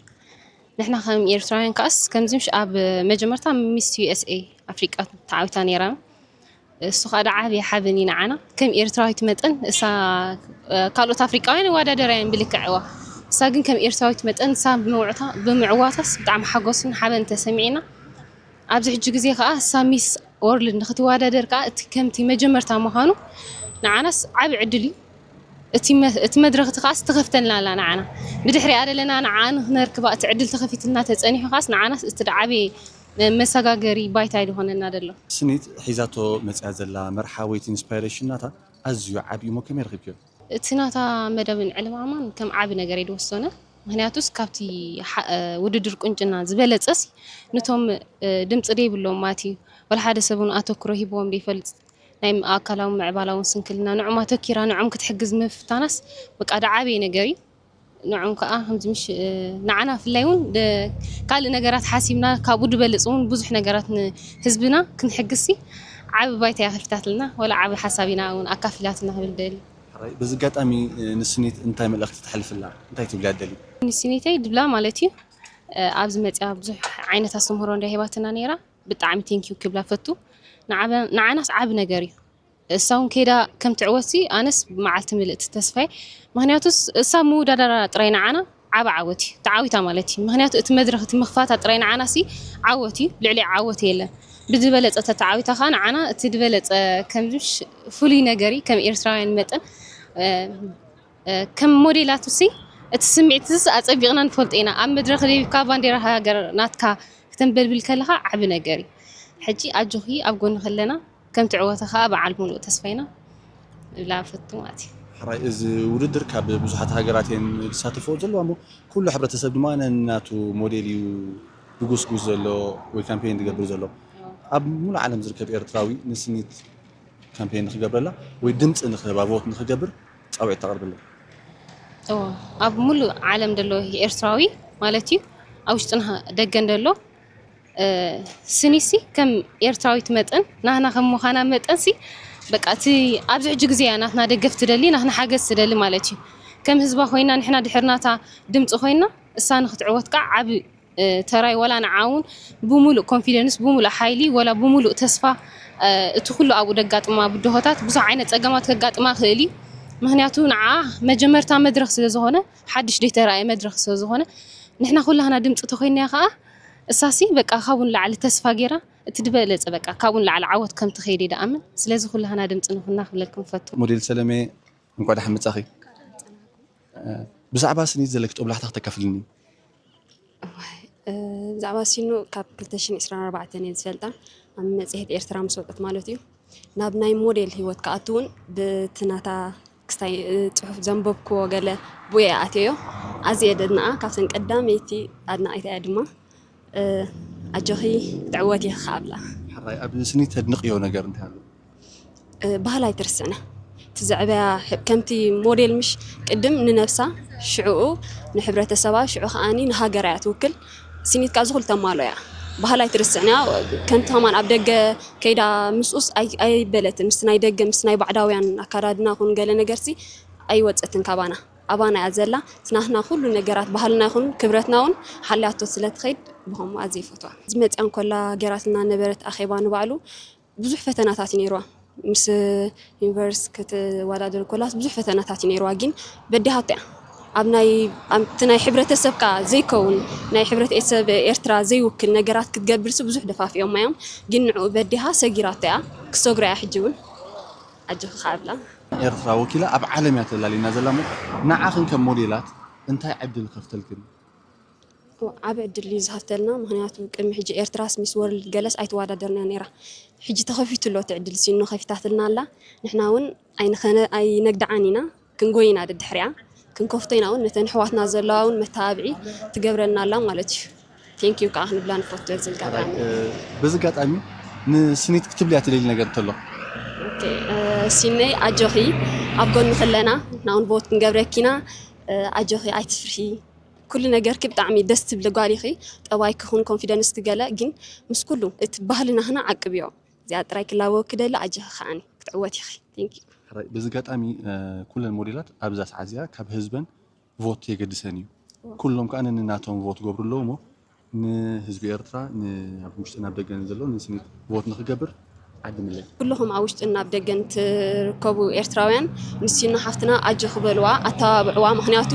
ንሕና ከም ኤርትራውያን ከኣስ ከምዚ ምሽ ኣብ መጀመርታ ሚስ ዩ ኤስ ኤ ኣፍሪቃ ተዓዊታ ነይራ። እሱ ከዓ ዓቢ ሓበን እዩ ንዓና ከም ኤርትራዊት መጠን እሳ ካልኦት ኣፍሪቃውያን ይወዳደራ እየን ብልክዕዋ እሳ ግን ከም ኤርትራዊት መጠን እሳ ብምውዕታ ብምዕዋታስ ብጣዕሚ ሓጎስን ሓበን ተሰሚዕና። ኣብዚ ሕጂ ግዜ ከዓ እሳ ሚስ ወርልድ ንክትወዳደር ከዓ እቲ ከምቲ መጀመርታ ምዃኑ ንዓናስ ዓቢ ዕድል እዩ። እቲ መ- እቲ መድረኽ እቲ ከዓስ ትኸፍተልና ኣላ ንዓና። ብድሕሪኣ ዘለና ንዓ ንክነርክባ እቲ ዕድል ተኸፊትልና ተጸኒሑ ከዓስ ንዓናስ እቲ ዓቢ መሰጋገሪ ባይታ እዩ ዝኾነና ዘሎ። ስኒት ሒዛቶ መፅያ ዘላ መርሓ ወይቲ ኢንስፓይሬሽን ናታ ኣዝዩ ዓብዩ እሞ ከመይ ረኺብክዮ? እቲ ናታ መደብን ዕልማማን ከም ዓቢ ነገር እየ ዝወሰነ። ምክንያቱስ ካብቲ ውድድር ቁንጭና ዝበለፀስ ነቶም ድምፂ ደይብሎም ማለት እዩ፣ ወላ ሓደ ሰብ እውን ኣተክሮ ሂብዎም ደይፈልፅ ናይ ኣካላውን ምዕባላውን ስንክልና ንዑም ኣተኪራ ንዑም ክትሕግዝ ምፍታናስ በቃ ደዓበየ ነገር እዩ። ንዑም ከዓ ከምዚ ምሽ ንዓና ፍላይ እውን ካልእ ነገራት ሓሲብና ካብኡ ድበልፅ እውን ብዙሕ ነገራት ንህዝብና ክንሕግዝሲ ዓቢ ባይታ እያ ከፊታትልና፣ ወላ ዓቢ ሓሳብ ኢና እውን ኣካፊላትና ክብል ደሊ። በዚ ኣጋጣሚ ንስኒት እንታይ መልእኽቲ ተሕልፍላ? እንታይ ትብልያ ደሊ? ንስኒተይ ድብላ ማለት እዩ ኣብዚ መፅያ ብዙሕ ዓይነት ኣስተምህሮ እንዳ ሂባትና ነይራ። ብጣዕሚ ቴንኪዩ ክብላ ፈቱ። ንዓናስ ዓቢ ነገር እዩ። እሳ እውን ከይዳ ከም ትዕወትሲ ኣነስ ብመዓልቲ ምልእቲ ተስፋይ። ምክንያቱስ እሳ ምውዳዳራ ጥራይ ንዓና ዓቢ ዓወት እዩ፣ ተዓዊታ ማለት እዩ። ምክንያቱ እቲ መድረክ እቲ ምክፋታ ጥራይ ንዓና ሲ ዓወት እዩ፣ ልዕሊ ዓወት የለን። ብዝበለፀ ተተዓዊታ ከዓ ንዓና እቲ ዝበለፀ ከምዚ ፍሉይ ነገር እዩ። ከም ኤርትራውያን መጠን ከም ሞዴላት ሲ እቲ ስምዒት ስ ኣፀቢቕና ንፈልጦ ኢና። ኣብ መድረክ ደቢብካ ባንዴራ ሃገር ናትካ ክተንበልብል ከለካ ዓቢ ነገር እዩ። ሕጂ ኣጆኺ ኣብ ጎንኺ ኣለና፣ ከም ትዕወቲ ከኣ በዓል ሙሉእ ተስፋ ኢና እብላ ፈቱ ማለት እዩ። ሕራይ እዚ ውድድር ካብ ብዙሓት ሃገራት እየን ዝሳተፍኦ ዘለዋ እሞ ኩሉ ሕብረተሰብ ድማ ነናቱ ሞዴል እዩ ዝጉስጉስ ዘሎ ወይ ካምፔን ዝገብር ዘሎ። ኣብ ሙሉእ ዓለም ዝርከብ ኤርትራዊ ንስኒት ካምፔን ንክገብረላ ወይ ድምፂ ንክህባ ቮት ንክገብር ፃውዒት ተቕርብሉ። እዎ፣ ኣብ ሙሉእ ዓለም ዘሎ ኤርትራዊ ማለት እዩ ኣብ ውሽጥና ደገን ዘሎ ስኒሲ ከም ኤርትራዊት መጠን ናህና ከም ምዃና መጠን ሲ በቃ እቲ ኣብዚ ሕጂ ግዜ እያ ናትና ደገፍ ትደሊ ናትና ሓገዝ ትደሊ ማለት እዩ። ከም ህዝባ ኮይና ንሕና ድሕርናታ ድምፂ ኮይና እሳ ንክትዕወት ከዓ ዓብ ተራይ ወላ ንዓውን ብሙሉእ ኮንፊደንስ ብሙሉእ ሓይሊ ወላ ብሙሉእ ተስፋ እቲ ኩሉ ኣብኡ ደጋጥማ ብድሆታት ብዙሕ ዓይነት ፀገማት ከጋጥማ ክእል እዩ። ምክንያቱ ንዓ መጀመርታ መድረክ ስለዝኮነ ሓድሽ ደይተራእየ መድረክ ስለዝኮነ ንሕና ኩላህና ድምፂ ተኮይናያ ከዓ እሳሲ በቃ ካብኡ ንላዕሊ ተስፋ ገይራ እቲ ዝበለፀ በቃ ካብኡ ንላዕሊ ዓወት ከም ትኸይድ እየ ድኣምን። ስለዚ ኩላህና ድምፂ ንኹና ክብለልኩም ፈቱ። ሞዴል ሰለሜ እንኳዕ ደሓን መጻኺ። ብዛዕባ ስኒት ዘለኪ ጦብላሕታ ክተካፍልኒ? ብዛዕባ ሲኖ ካብ ክልተ ሽሕን ዕስራን ኣርባዕተን እየ ዝፈልጣ ኣብ መፅሄት ኤርትራ ምስ ወፀት ማለት እዩ። ናብ ናይ ሞዴል ህይወት ክኣቱ እውን ብቲ ናታ ክስታይ ፅሑፍ ዘንበብክዎ ገለ ብኡ እየ ኣትየዮ። ኣዝየ ደድንኣ ካብተን ቀዳመይቲ ኣድናቒታ እያ ድማ ኣጆኺ ትዕወት ኢኺ ከኣ ብላ። ሕራይ ኣብ ስኒት ተድንቕዮ ነገር እንታይ ኣሎ? ባህላ ኣይትርስዕና እቲ ዘዕበያ ከምቲ ሞዴል ምሽ ቅድም ንነብሳ ሽዕኡ ንሕብረተሰባ ሽዑ ከዓኒ ንሃገራ እያ ትውክል። ስኒት ከኣ ዝኹሉ ተማሎ እያ። ባህላ ኣይትርስዕና ከምቲ ከማን ኣብ ደገ ከይዳ ምስኡስ ኣይበለትን ምስቲ ናይ ደገ ምስቲ ናይ ባዕዳውያን ኣካዳድና ኹን ገለ ነገርሲ ኣይወፀትን ካባና ኣባና እያ ዘላ። ትናትና ኩሉ ነገራት ባህልና ይኹን ክብረትና እውን ሓልያቶ ስለ ትኸይድ ብኸምኡ ኣዝየ ይፈትዋ። ዝመፅያ እንኮላ ገይራትና ነበረት ኣኼባ ንባዕሉ ብዙሕ ፈተናታት እዩ ነይርዋ። ምስ ዩኒቨርስ ክትወዳደር ኮላስ ብዙሕ ፈተናታት እዩ ነይርዋ። ግን በዲሃቶ እያ ኣብ ናይ ኣብቲ ናይ ሕብረተሰብካ ዘይከውን ናይ ሕብረተሰብ ኤርትራ ዘይውክል ነገራት ክትገብርሲ ብዙሕ ደፋፊኦማ እዮም። ግን ንዕኡ በዲሃ ሰጊራቶ እያ ክሰግሮ እያ ሕጂ እውን ኣጆኺ ከኣ ብላ። ኤርትራ ወኪላ ኣብ ዓለም እያ ተላሊና ዘላ እሞ ንዓኽን ከም ሞዴላት እንታይ ዕድል ከፍተልክን? ዓብ ዕድል እዩ ዝኸፍተልና ምክንያቱ ቅድሚ ሕጂ ኤርትራስ ሚስ ወርልድ ገለስ ኣይተዋዳደርና ነይራ ሕጂ ተኸፊቱ ኣሎ እቲ ዕድል ሲኖ ከፊታትልና ኣላ ንሕና እውን ኣይነግዳዓን ኢና ክንጎይና ደድሕሪኣ ክንከፍቶ ኢና እውን ነተን ኣሕዋትና ዘለዋ እውን መተባብዒ ትገብረልና ኣላ ማለት እዩ። ቴንኪዩ ከዓ ክንብላ ንፈቱ እዚ ኣጋጣሚ። በዚ ኣጋጣሚ ንስኒት ክትብልያ ትደሊ ነገር እንተሎ? ሲነይ ኣጆኺ ኣብ ጎንኺ ኣለና ንሕና እውን ቮት ክንገብረኪ ኢና ኣጆኺ ኣይትፍርሒ ኩሉ ነገርኪ ብጣዕሚ ደስ ትብሊ ጓል ኢኺ ጠባይኪ ኹን ኮንፊደንስኪ ገለ ግን ምስ ኩሉ እቲ ባህሊ ናህና ዓቅብዮ እዚኣ ጥራይ ክላበወኪ ደሊ ኣጆኺ ከዓኒ ክትዕወቲ ኢኺ ቴንኪዩ። ሕራይ በዚ ኣጋጣሚ ኩለን ሞዴላት ኣብዛ ሰዓት እዚኣ ካብ ህዝበን ቮት የገድሰን እዩ። ኩሎም ከዓ ነንናቶም ቮት ገብሩ ኣለዉ እሞ ንህዝቢ ኤርትራ ኣብ ውሽጥን ኣብ ደገን ዘሎ ንስኒት ቮት ንክገብር ዓዲ ምለስ። ኩልኹም ኣብ ውሽጥን ኣብ ደገን ትርከቡ ኤርትራውያን ንሲና ሓፍትና ኣጆኺ በልዋ፣ ኣተባብዕዋ። ምኽንያቱ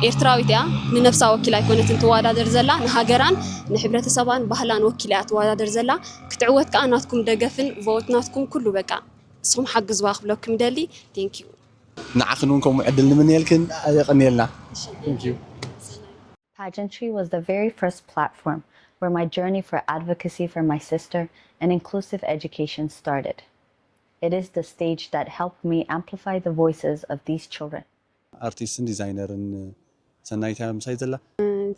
ኤርትራዊት እያ፣ ንነብሳ ወኪላ ኣይኮነትን ትወዳደር ዘላ፣ ንሃገራን ንሕብረተሰባን ባህላን ወኪላ እያ ትወዳደር ዘላ። ክትዕወት ከኣ ናትኩም ደገፍን ቮት ናትኩም ኩሉ በቃ ንስኹም ሓግዝዋ ክብለኩም ይደሊ። Thank you። ንዓኽን እውን ከምኡ ዕድል ንምንየልክን። የቐንየልና። Thank you። Pageantry was the very first platform where my journey for advocacy for my sister and inclusive education started. It is the stage that helped me amplify the voices of these children. ኣርቲስትን ዲዛይነርን ሰናይታ ምሳይ ዘላ።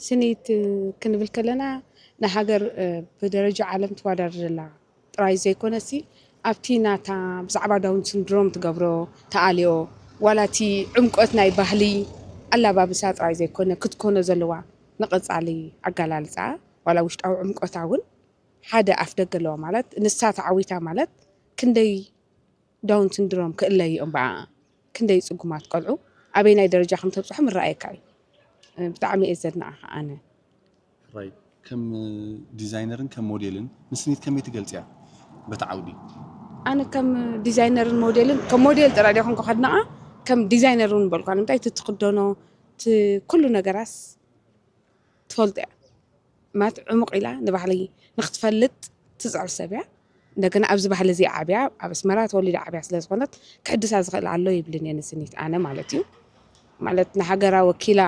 ስኒት ክንብል ከለና ንሃገር ብደረጃ ዓለም ትወዳደር ዘላ ጥራይ ዘይኮነሲ ኣብቲ ናታ ብዛዕባ ዳውን ስንድሮም ትገብሮ ተኣልዮ ዋላ እቲ ዕምቆት ናይ ባህሊ ኣላባብሳ ጥራይ ዘይኮነ ክትኮኖ ዘለዋ ንቐጻሊ ኣጋላልጻ ዋላ ውሽጣዊ ዕምቆታ እውን ሓደ ኣፍ ደገ ኣለዋ ማለት ንሳ ተዓዊታ ማለት ክንደይ ዳውን ስንድሮም ክእለዩ እዮም ብኣ ክንደይ ፅጉማት ቆልዑ ኣበይናይ ደረጃ ከም ተብፅሖም ይረኣየካ እዩ። ብጣዕሚ እየ ዘድንቓ ኣነ። ሕራይ ከም ዲዛይነርን ከም ሞዴልን ንስኒት ከመይ ትገልፅያ በቲ ዓውዲ? ኣነ ከም ዲዛይነርን ሞዴልን ከም ሞዴል ጥራይ ዲኹም ከድንቓ ከም ዲዛይነር እውን በልኳ ንምንታይ እቲ ትኽደኖ እቲ ኩሉ ነገራስ ትፈልጦ እያ ማለት ዕሙቕ ኢላ ንባህሊ ንክትፈልጥ ትፅዕር ሰብ እያ። እንደገና ኣብዚ ባህሊ እዚ ዓብያ ኣብ ኣስመራ ተወሊዳ ዓብያ ስለ ዝኾነት ክሕድሳ ዝኽእል ኣሎ ይብልን እየ ንስኒት ኣነ ማለት እዩ። ማለት ንሃገራ ወኪላ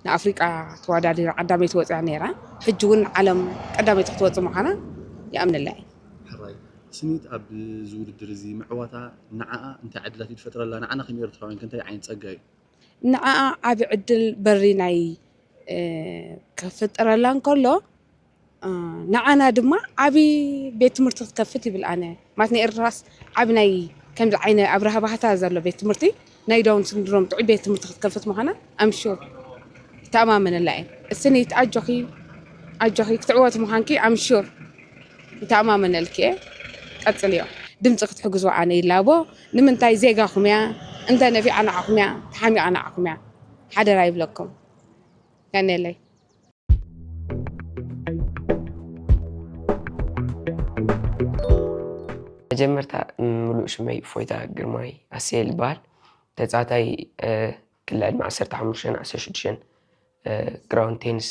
ንኣፍሪቃ ተወዳዲራ ቀዳመይቲ ወፅያ ነይራ። ሕጂ እውን ዓለም ቀዳመይቲ ክትወፅእ ምዃና ይኣምነላ እየ። ሕራይ ስኒት ኣብዚ ውድድር እዚ ምዕዋታ ንዓኣ እንታይ ዕድላት እዩ ዝፈጥረላ? ንዓና ከም ኤርትራውያን ከ እንታይ ዓይነት ጸጋ እዩ? ንዓኣ ዓቢ ዕድል በሪ ናይ ክፍጥረላ እንከሎ ንዓና ድማ ዓቢ ቤት ትምህርቲ ክትከፍት ይብል ኣነ ማለት ንኤርትራስ ዓቢ ናይ ከምዚ ዓይነ ኣብርሃ ባህታ ዘሎ ቤት ትምህርቲ ናይ ዳውን ስንድሮም ጥዑይ ቤት ትምህርቲ ክትከፍት ምዃና ኣምሹር ይተኣማመነላ እየ። እስኒት ኣጆኺ ኣጆኺ ክትዕወት ምዃንኪ ኣምሹር ይተኣማመነልኪ እየ። ቀጽልዮ። ድምፂ ክትሕግዝዋ ኣነ ይላቦ። ንምንታይ ዜጋኹም እያ፣ እንተ ነፊዓ ንዓኹም እያ፣ ተሓሚቓ ንዓኹም እያ። ሓደራ ይብለኩም። ያኔለይ። መጀመርታ ምሉእ ሽመይ እፎይታ ግርማይ ኣስየል ይበሃል። ተፃዋታይ ክሊ ዕድመ ዓሰርተ ሓሙሽተን ዓሰርተ ሽዱሽተን ግራውንድ ቴኒስ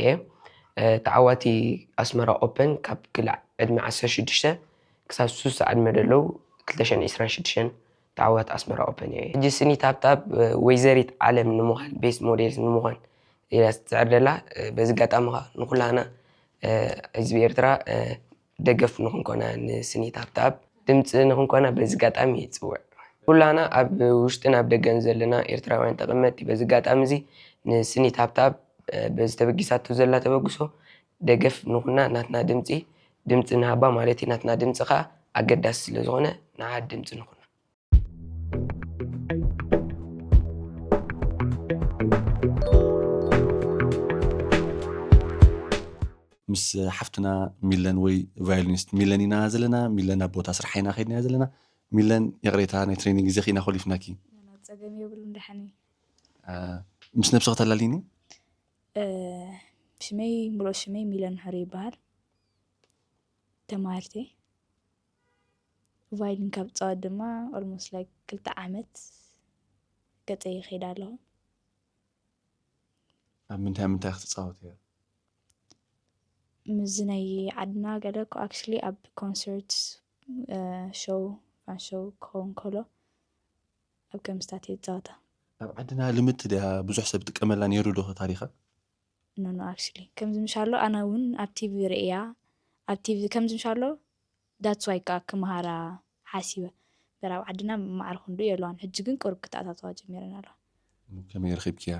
እየ። ተዓዋቲ ኣስመራ ኦፐን ካብ ክሊ ዕድመ ዓሰርተ ሽዱሽተ ክሳብ ስሳ ዕድመ ዘለዉ ክልተ ሽሕን ዕስራን ሽዱሽተን ተዓዋቲ ኣስመራ ኦፐን እየ። ሕጂ ስኒት ሃብተኣብ ወይዘሪት ዓለም ንምዃን ቤስት ሞዴልስ ንምዃን እያ ትፅዕር ዘላ። በዚ ኣጋጣሚ ከዓ ንኩላና ህዝቢ ኤርትራ ደገፍ ንክንኮና ንስኒት ሃብተኣብ ድምፂ ንክንኮና በዚ ኣጋጣሚ ይፅውዕ። ኩላና ኣብ ውሽጥን ኣብ ደገን ዘለና ኤርትራውያን ተቐመጥቲ በዚ ኣጋጣሚ እዚ ንስኒት ሃብተኣብ በዚ ተበጊሳቶ ዘላ ተበግሶ ደገፍ ንኹና። ናትና ድምፂ ድምፂ ንሃባ ማለት እዩ። ናትና ድምፂ ከዓ ኣገዳሲ ስለዝኾነ ንዓት ድምፂ ንኹና። ምስ ሓፍትና ሚለን ወይ ቫዮሊኒስት ሚለን ኢና ዘለና። ሚለን ናብ ቦታ ስርሓ ኢና ከይድና ዘለና። ሚለን ይቕሬታ ናይ ትሬኒንግ ግዜኺ ኢና ኮሊፍናኪ። ጸገም የብሉን ደሓን እዩ። ምስ ነብስኺ ተላሊኒ። ሽመይ ሙሉእ ሽመይ ሚለን ሕሩይ ይበሃል። ተማሃርቲ ቫይሊን ካብ ፃወት ድማ almost like ክልተ ዓመት ገፀ ይኸይድ ኣለኹ። ኣብ ምንታይ ምንታይ ክትፃወት እያ? ምዚ ናይ ዓድና ገለ actually ኣብ ኮንሰርት ሾው ፋን ሾው ክኸውን ከሎ ኣብ ከምስታት እየ ዝፃወታ። ኣብ ዓድና ልምድቲ ድያ ብዙሕ ሰብ ጥቀመላ ነይሩ ዶ ታሪኻ? No no actually ከምዚ ምሻሎ ኣነ እውን ኣብ ቲቪ ርእያ ኣብ ቲቪ ከምዚ ምሻሎ that's why ከዓ ክመሃራ ሓሲበ። በር ኣብ ዓድና ማዕረ ክንድኡ የለዋን ሕጂ ግን ቁሩብ ክተኣታተዋ ጀሚረን ኣለዋ። ከመይ ረኺብክያ?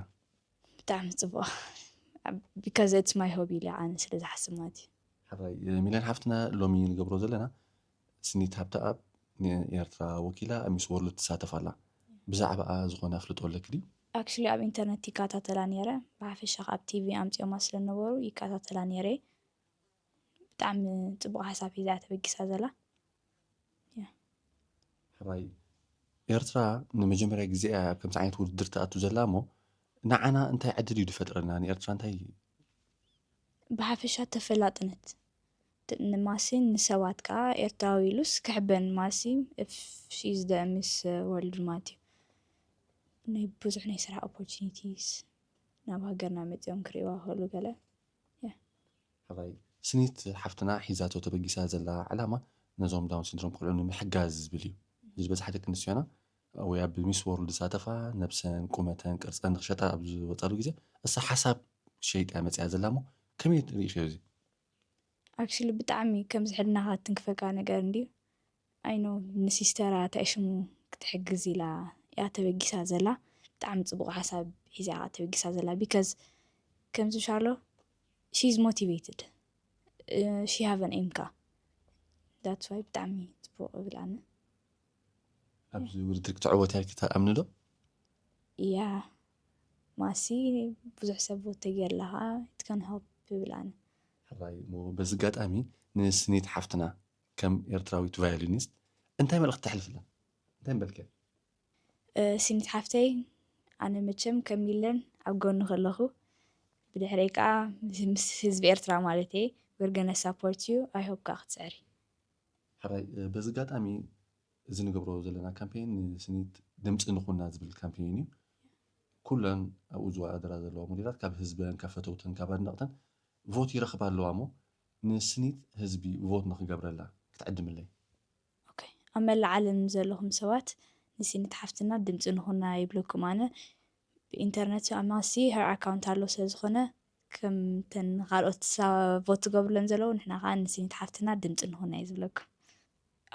ብጣዕሚ ፅቡቕ because it's my hobby ኢለ ኣነ ስለ ዝሓስብ ማለት እዩ። ሓራይ ሚለን ሓፍትና ሎሚ ንገብሮ ዘለና ስኒት ሃብተኣብ ንኤርትራ ወኪላ ኣብ ሚስ ወርልድ ትሳተፍ ኣላ። ብዛዕባኣ ዝኾነ ኣፍልጦ ኣለኪ ድዩ? Actually ኣብ ኢንተርነት ይከታተላ ነይረ። ብሓፈሻ ኣብ ቲቪ ኣምፂኦማ ስለነበሩ ይከታተላ ነይረ። ብጣዕሚ ፅቡቕ ሓሳብ ሒዛ እያ ተበጊሳ ዘላ። ሕራይ ኤርትራ ንመጀመርያ ግዜ እያ ኣብ ከምዚ ዓይነት ውድድር ትኣቱ ዘላ እሞ ንዓና እንታይ ዕድል እዩ ዝፈጥረልና? ንኤርትራ እንታይ ብሓፈሻ ተፈላጥነት ንማሲን ንሰባት ከዓ ኤርትራዊ ኢሉስ ክሕበን ማሲ if she's the Miss World ማለት እዩ። ናይ ብዙሕ ናይ ስራሕ opportunities ናብ ሃገርና መፂኦም ክርእይዋ ክእሉ ገለ። ሕራይ ስኒት ሓፍትና ሒዛቶ ተበጊሳ ዘላ ዕላማ ነዞም ዳውን ሲንድሮም ቆልዑ ንምሕጋዝ ዝብል እዩ። ዝበዝሓ ደቂ ኣንስትዮና ወይ ኣብ ሚስ ወርልድ ዝሳተፋ ነብሰን ቁመተን ቅርፀን ንክሸጣ ኣብ ዝወፃሉ ግዜ እሳ ሓሳብ ሸይጣ መፅያ ዘላ እሞ ከመይ ርኢኽዮ እዚ? Actually ብጣዕሚ ከም ዝሕልናኻ ትንክፈካ ነገር እንድዩ። I know ንሲስተራ እንታይ ሽሙ ክትሕግዝ ኢላ እያ ተበጊሳ ዘላ። ብጣዕሚ ፅቡቕ ሓሳብ ሒዛ እያ ተበጊሳ ዘላ because ከምዚ ሻሎ she's motivated, she have an aim ከ that's why ብጣዕሚ ፅቡቕ እብል ኣነ። ኣብዚ ውድድር ክትዕወት እያ ክትኣምኒ ዶ? ያ ማሲ ብዙሕ ሰብ vote ተገይርላ ከዓ it can help እብል ኣነ። ሕራይ እሞ በዚ ኣጋጣሚ ንስኒት ሓፍትና ከም ኤርትራዊት ቫዮሊኒስት እንታይ መልእኽቲ ተሕልፍላ? እንታይ ምበልክያ? ስኒት ሓፍተይ ኣነ መቸም ከም ሚለን ኣብ ጎንኺ ኣለኹ። ብድሕረይ ከዓ ምስ ህዝቢ ኤርትራ ማለት እየ we're gonna support you. I hope ከዓ ክትስዕሪ። ሕራይ በዚ ኣጋጣሚ እዚ ንገብሮ ዘለና ካምፔን ንስኒት ድምፂ ንኹና ዝብል ካምፔን እዩ። ኩለን ኣብኡ ዝወዳደራ ዘለዋ ሞዴላት ካብ ህዝበን ካብ ፈተውተን ካብ ኣድነቕተን vote ይረኽባ ኣለዋ እሞ ንስኒት ህዝቢ vote ንክገብረላ ክትዕድምለይ። Okay ኣብ መላእ ዓለም ዘለኹም ሰባት ንስኒት ሓፍትና ድምፂ ንኹና ይብለኩም ኣነ። ብኢንተርነት ኣማሲ her account ኣሎ ስለ ዝኾነ ከምተን ካልኦት vote ትገብሩለን ዘለዉ ንሕና ከዓ ንስኒት ሓፍትና ድምፂ ንኹና እዩ ዝብለኩም።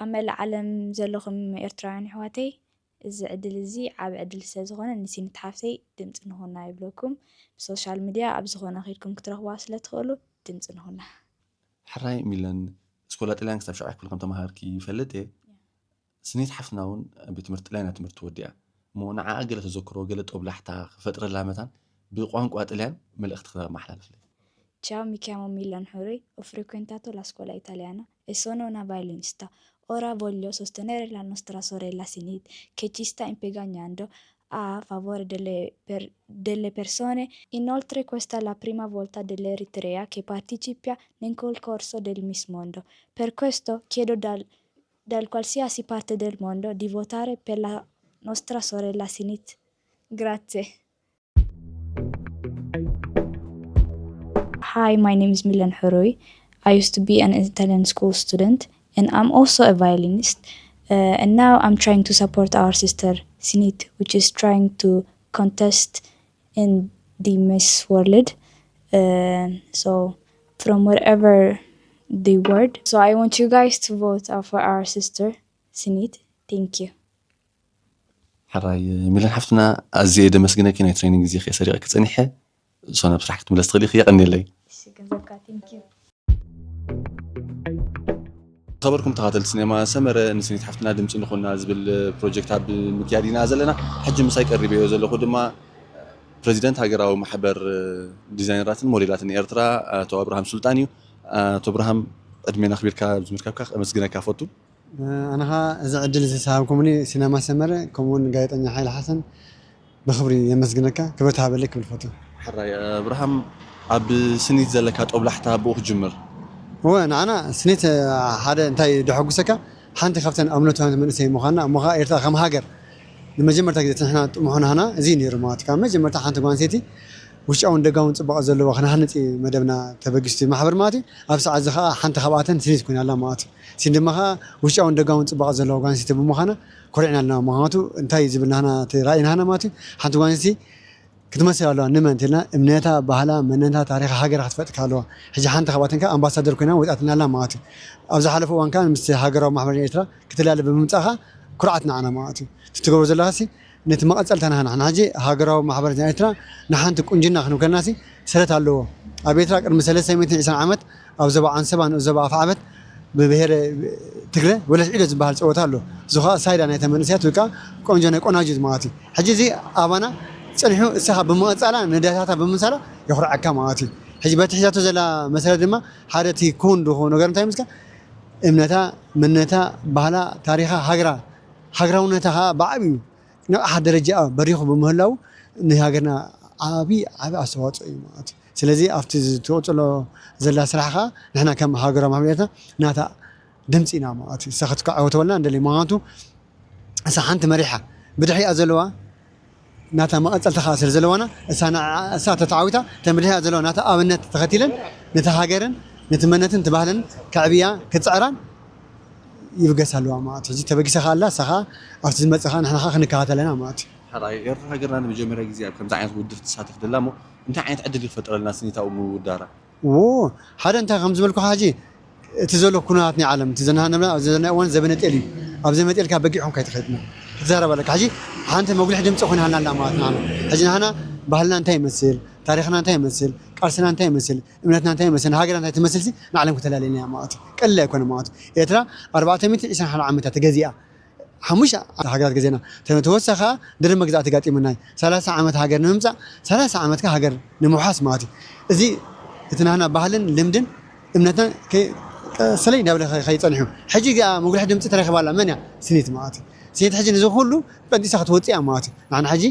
ኣብ መላእ ዓለም ዘለኹም ኤርትራውያን ኣሕዋተይ እዚ ዕድል እዚ ዓቢ ዕድል ስለ ዝኾነ ንስኒት ሓፍተይ ድምፂ ንኹና ይብለኩም። ብሶሻል ሚድያ ኣብ ዝኾነ ከይድኩም ክትረኽብዋ ስለ ትኽእሉ ድምፂ ንኹና። ሕራይ ሚለን እስኮላ ጥልያን ክሳብ ሻብዓይ ክፍሊ ከም ተማሃርኪ ይፈልጥ እየ። ስኒት ሓፍትና እውን ቤት ትምህርቲ ጥልያን እያ ትምህርቲ ወዲኣ እሞ ንዓኣ ገለ ተዘክሮ ገለ ጦብላሕታ ክፈጥረላ መታን ብቋንቋ ጥልያን መልእኽቲ ክተመሓላልፍለይ። Ciao, mi chiamo Milan Hurui, ho frequentato la scuola italiana e sono una violinista. Ora voglio sostenere la nostra sorella Sinit, che ci sta impegnando a favore delle, per- delle persone. Inoltre, questa è la prima volta dell'Eritrea che partecipa nel concorso del Miss Mondo. Per questo chiedo dal, dal qualsiasi parte del mondo di votare per la nostra sorella Sinit. Grazie. Hi, my name is Milan Hurui. I used to be an Italian school student, and I'm also a violinist. Uh, and now I'm trying to support our sister Sinit, which is trying to contest in the Miss World. Uh, so, from wherever the world. So, I want you guys to vote uh, for our sister Sinit. Thank you. ሕራይ ሚለን ሓፍትና ኣዝየ ደመስግነኪ ናይ ትሬኒንግ ግዜ ከይሰሪቐኪ ፀኒሐ እሶ ናብ ስራሕ ክትምለስ ትኽእሊ ኢኺ የቐንየለይ። እሺ ገንዘብካ thank you። ዝኸበርኩም ተኻተልቲ ሲኔማ ሰመረ ንስኒት ሓፍትና ድምፂ ንኹና ዝብል ፕሮጀክት ኣብ ምክያድ ኢና ዘለና። ሕጂ ምሳይ ቀሪበዮ ዘለኹ ድማ ፕሬዚደንት ሃገራዊ ማሕበር ዲዛይነራትን ሞዴላትን ኤርትራ ኣቶ ኣብርሃም ሱልጣን እዩ። ኣቶ ኣብርሃም ዕድሜና ኣኽቢርካ ኣብዚ ምርካብካ ከመስግነካ እፈቱ። ኣነ ኸዓ እዚ ዕድል እዚ ዝሃብኩምኒ ሲነማ ሰመረ ከምኡውን ጋዜጠኛ ሓይለ ሓሰን ብኽብሪ የመስግነካ፣ ክብረት ሃበለይ ክብል ፈቱ። ሕራይ ኣብርሃም ኣብ ስኒት ዘለካ ጦብላሕታ ብኡ ክጅምር። እወ ንዓና ስኒት ሓደ እንታይ ደሐጉሰካ ሓንቲ ካብተን እምነታውያን መንእሰይ ምዃንና እሞ ኸዓ ኤርትራ ከም ሃገር ንመጀመርታ ግዜ ንሕና ጥሙሕና እዚ ነይሩ ማለት ካብ መጀመርታ ሓንቲ ጓል ኣንስተይቲ ውሽጣውን ደጋውን ፅባቐ ዘለዎ ክነሃንፅ እዩ መደብና ተበጊሱ ማሕበር ማለት እዩ። ኣብ ሰዓት እዚ ኸዓ ሓንቲ ካብኣተን ስኒት ኮይና ኣላ ማለት እዩ። ሲን ድማ ኸዓ ውሽጣውን ደጋውን ፅባቐ ዘለዋ ጓል ኣንስተይቲ ብምዃና ኮሪዕና ኣለና። ምኽንያቱ እንታይ ዝብል ናህና እቲ ራእይ ናህና ማለት እዩ ሓንቲ ጓል ኣንስተይቲ ክትመስል ኣለዋ ንመን እንተልና እምነታ፣ ባህላ፣ መንነታ፣ ታሪኻ፣ ሃገራ ክትፈልጥ ኣለዋ። ሕጂ ሓንቲ ካብኣተን ከዓ ኣምባሳደር ኮይና ወፂኣትና ኣላ ማለት እዩ። ኣብ ዝሓለፈ እዋን ከዓ ምስ ሃገራዊ ማሕበር ኤርትራ ክትላለፍ ብምምፃእኻ ኩርዓት ንዓና ማለት እዩ። እቲ ትገብሮ ዘለኻሲ ነቲ መቐፀልታ ናህና ንሕና ሕጂ ሃገራዊ ማሕበር ኤርትራ ንሓንቲ ቁንጅና ክንብከልናሲ ሰረት ኣለዎ። ኣብ ኤርትራ ቅድሚ ሰለስተ ሚእትን ዕስራን ዓመት ኣብ ዞባ ዓንሰባ ንኡስ ዞባ ኣፍዓበት ብብሄረ ትግረ ወለሽ ዒዶ ዝበሃል ፀወታ ኣሎ። እዚ ከዓ ሳይዳ ናይተ መንእሰያት ወይ ከዓ ቆንጆ ናይ ቆናጁ ማለት እዩ። ሕጂ እዚ ኣባና ፀኒሑ እሳኻ ብምቕፃላ ንዳታታ ብምምሳላ የኹርዐካ ማለት እዩ። ሕጂ በቲ ሒዛቶ ዘላ መሰረት ድማ ሓደ እቲ ክውን ዝኾኑ ነገር እንታይ ምስካ እምነታ፣ መንነታ፣ ባህላ፣ ታሪኻ፣ ሃገራ ሃገራውነታ ከዓ ብዓብዩ ናብ ሓደ ደረጃ በሪኹ ብምህላው ንሃገርና ዓብዪ ዓብዪ ኣስተዋፅኦ እዩ ማለት እዩ። ስለዚ ኣብቲ ትቕፅሎ ዘላ ስራሕ ከዓ ንሕና ከም ሃገራዊ ማሕበርታ ናታ ድምፂ ኢና ማለት እዩ። እሳ ክትከዓወተወልና እንደሊ። ምክንያቱ እሳ ሓንቲ መሪሓ ብድሕሪኣ ዘለዋ ናታ መቐፀልታ ከዓ ስለ ዘለዋና እሳ ንዓ- እሳ ተተዓዊታ ተምድሕሪኣ ዘለዋ ናታ ኣብነት ተኸቲለን ነቲ ሃገርን ነቲ መነትን እቲ ባህልን ከዕብያ ክፅዕራን ይብገስ ኣለዋ ማለት እዩ። ሕጂ ተበጊሳ ከዓ ኣላ እሳ ከዓ ኣብቲ ዝመፅእ ከዓ ንሕና ከዓ ክንከታተለና ማለት እዩ። ሓራይ ኤርትራ ሃገርና ንመጀመርያ ግዜ ኣብ ከምዚ ዓይነት ውድድር ትሳተፍ ደላ እሞ እንታይ ዓይነት ዕድል ይፈጠረልና ስኒታዊ ምውዳራ? ዎ ሓደ እንታይ ከም ዝበልኩ ሕጂ እቲ ዘሎ ኩነታት ናይ ዓለም እቲ ዘናሃነብና ኣብዚ ዘና እዋን ዘበነ ጤል እዩ። ኣብ ዘበነ ጤልካ በጊዕኩም ከይትኸድና ክትዛረብ ኣለካ። ሕጂ ሓንቲ መጉልሒ ድምፂ ኮይና ሃልና ኣላ ማለት ንዓና። ሕጂ ንዓና ባህልና እንታይ ይመስል፣ ታሪኽና እንታይ ይመስል፣ ቃልስና እንታይ ይመስል፣ እምነትና እንታይ ይመስል፣ ሃገርና እንታይ ትመስል ሲ ንዓለም ክተላለየና እያ ማለት እዩ። ቀሊል ኣይኮነ ማለት እዩ። ኤርትራ ኣርባዕተ ሚእቲ ዕስራን ሓደ ዓመታት ተገዚኣ ሓሙሽተ ሃገራት ገዜና ተወሳኻ ድሪ መግዛእቲ ጋጢሙና እዩ። ሰላሳ ዓመት ሃገር ንምምፃእ ሰላሳ ዓመትካ ሃገር ንምውሓስ ማለት እዩ። እዚ እቲ ናህና ባህልን ልምድን እምነትና ሰለይ እንዳብለ ከይፀንሑ ሕጂ እዚኣ መጉልሒ ድምፂ ተረኪባ ኣላ መን እያ? ስኒት ማለት እዩ። ስኒት ሕጂ ንዚ ኩሉ ቀንጢሳ ክትወፅእ እያ ማለት እዩ። ንዓና ሕጂ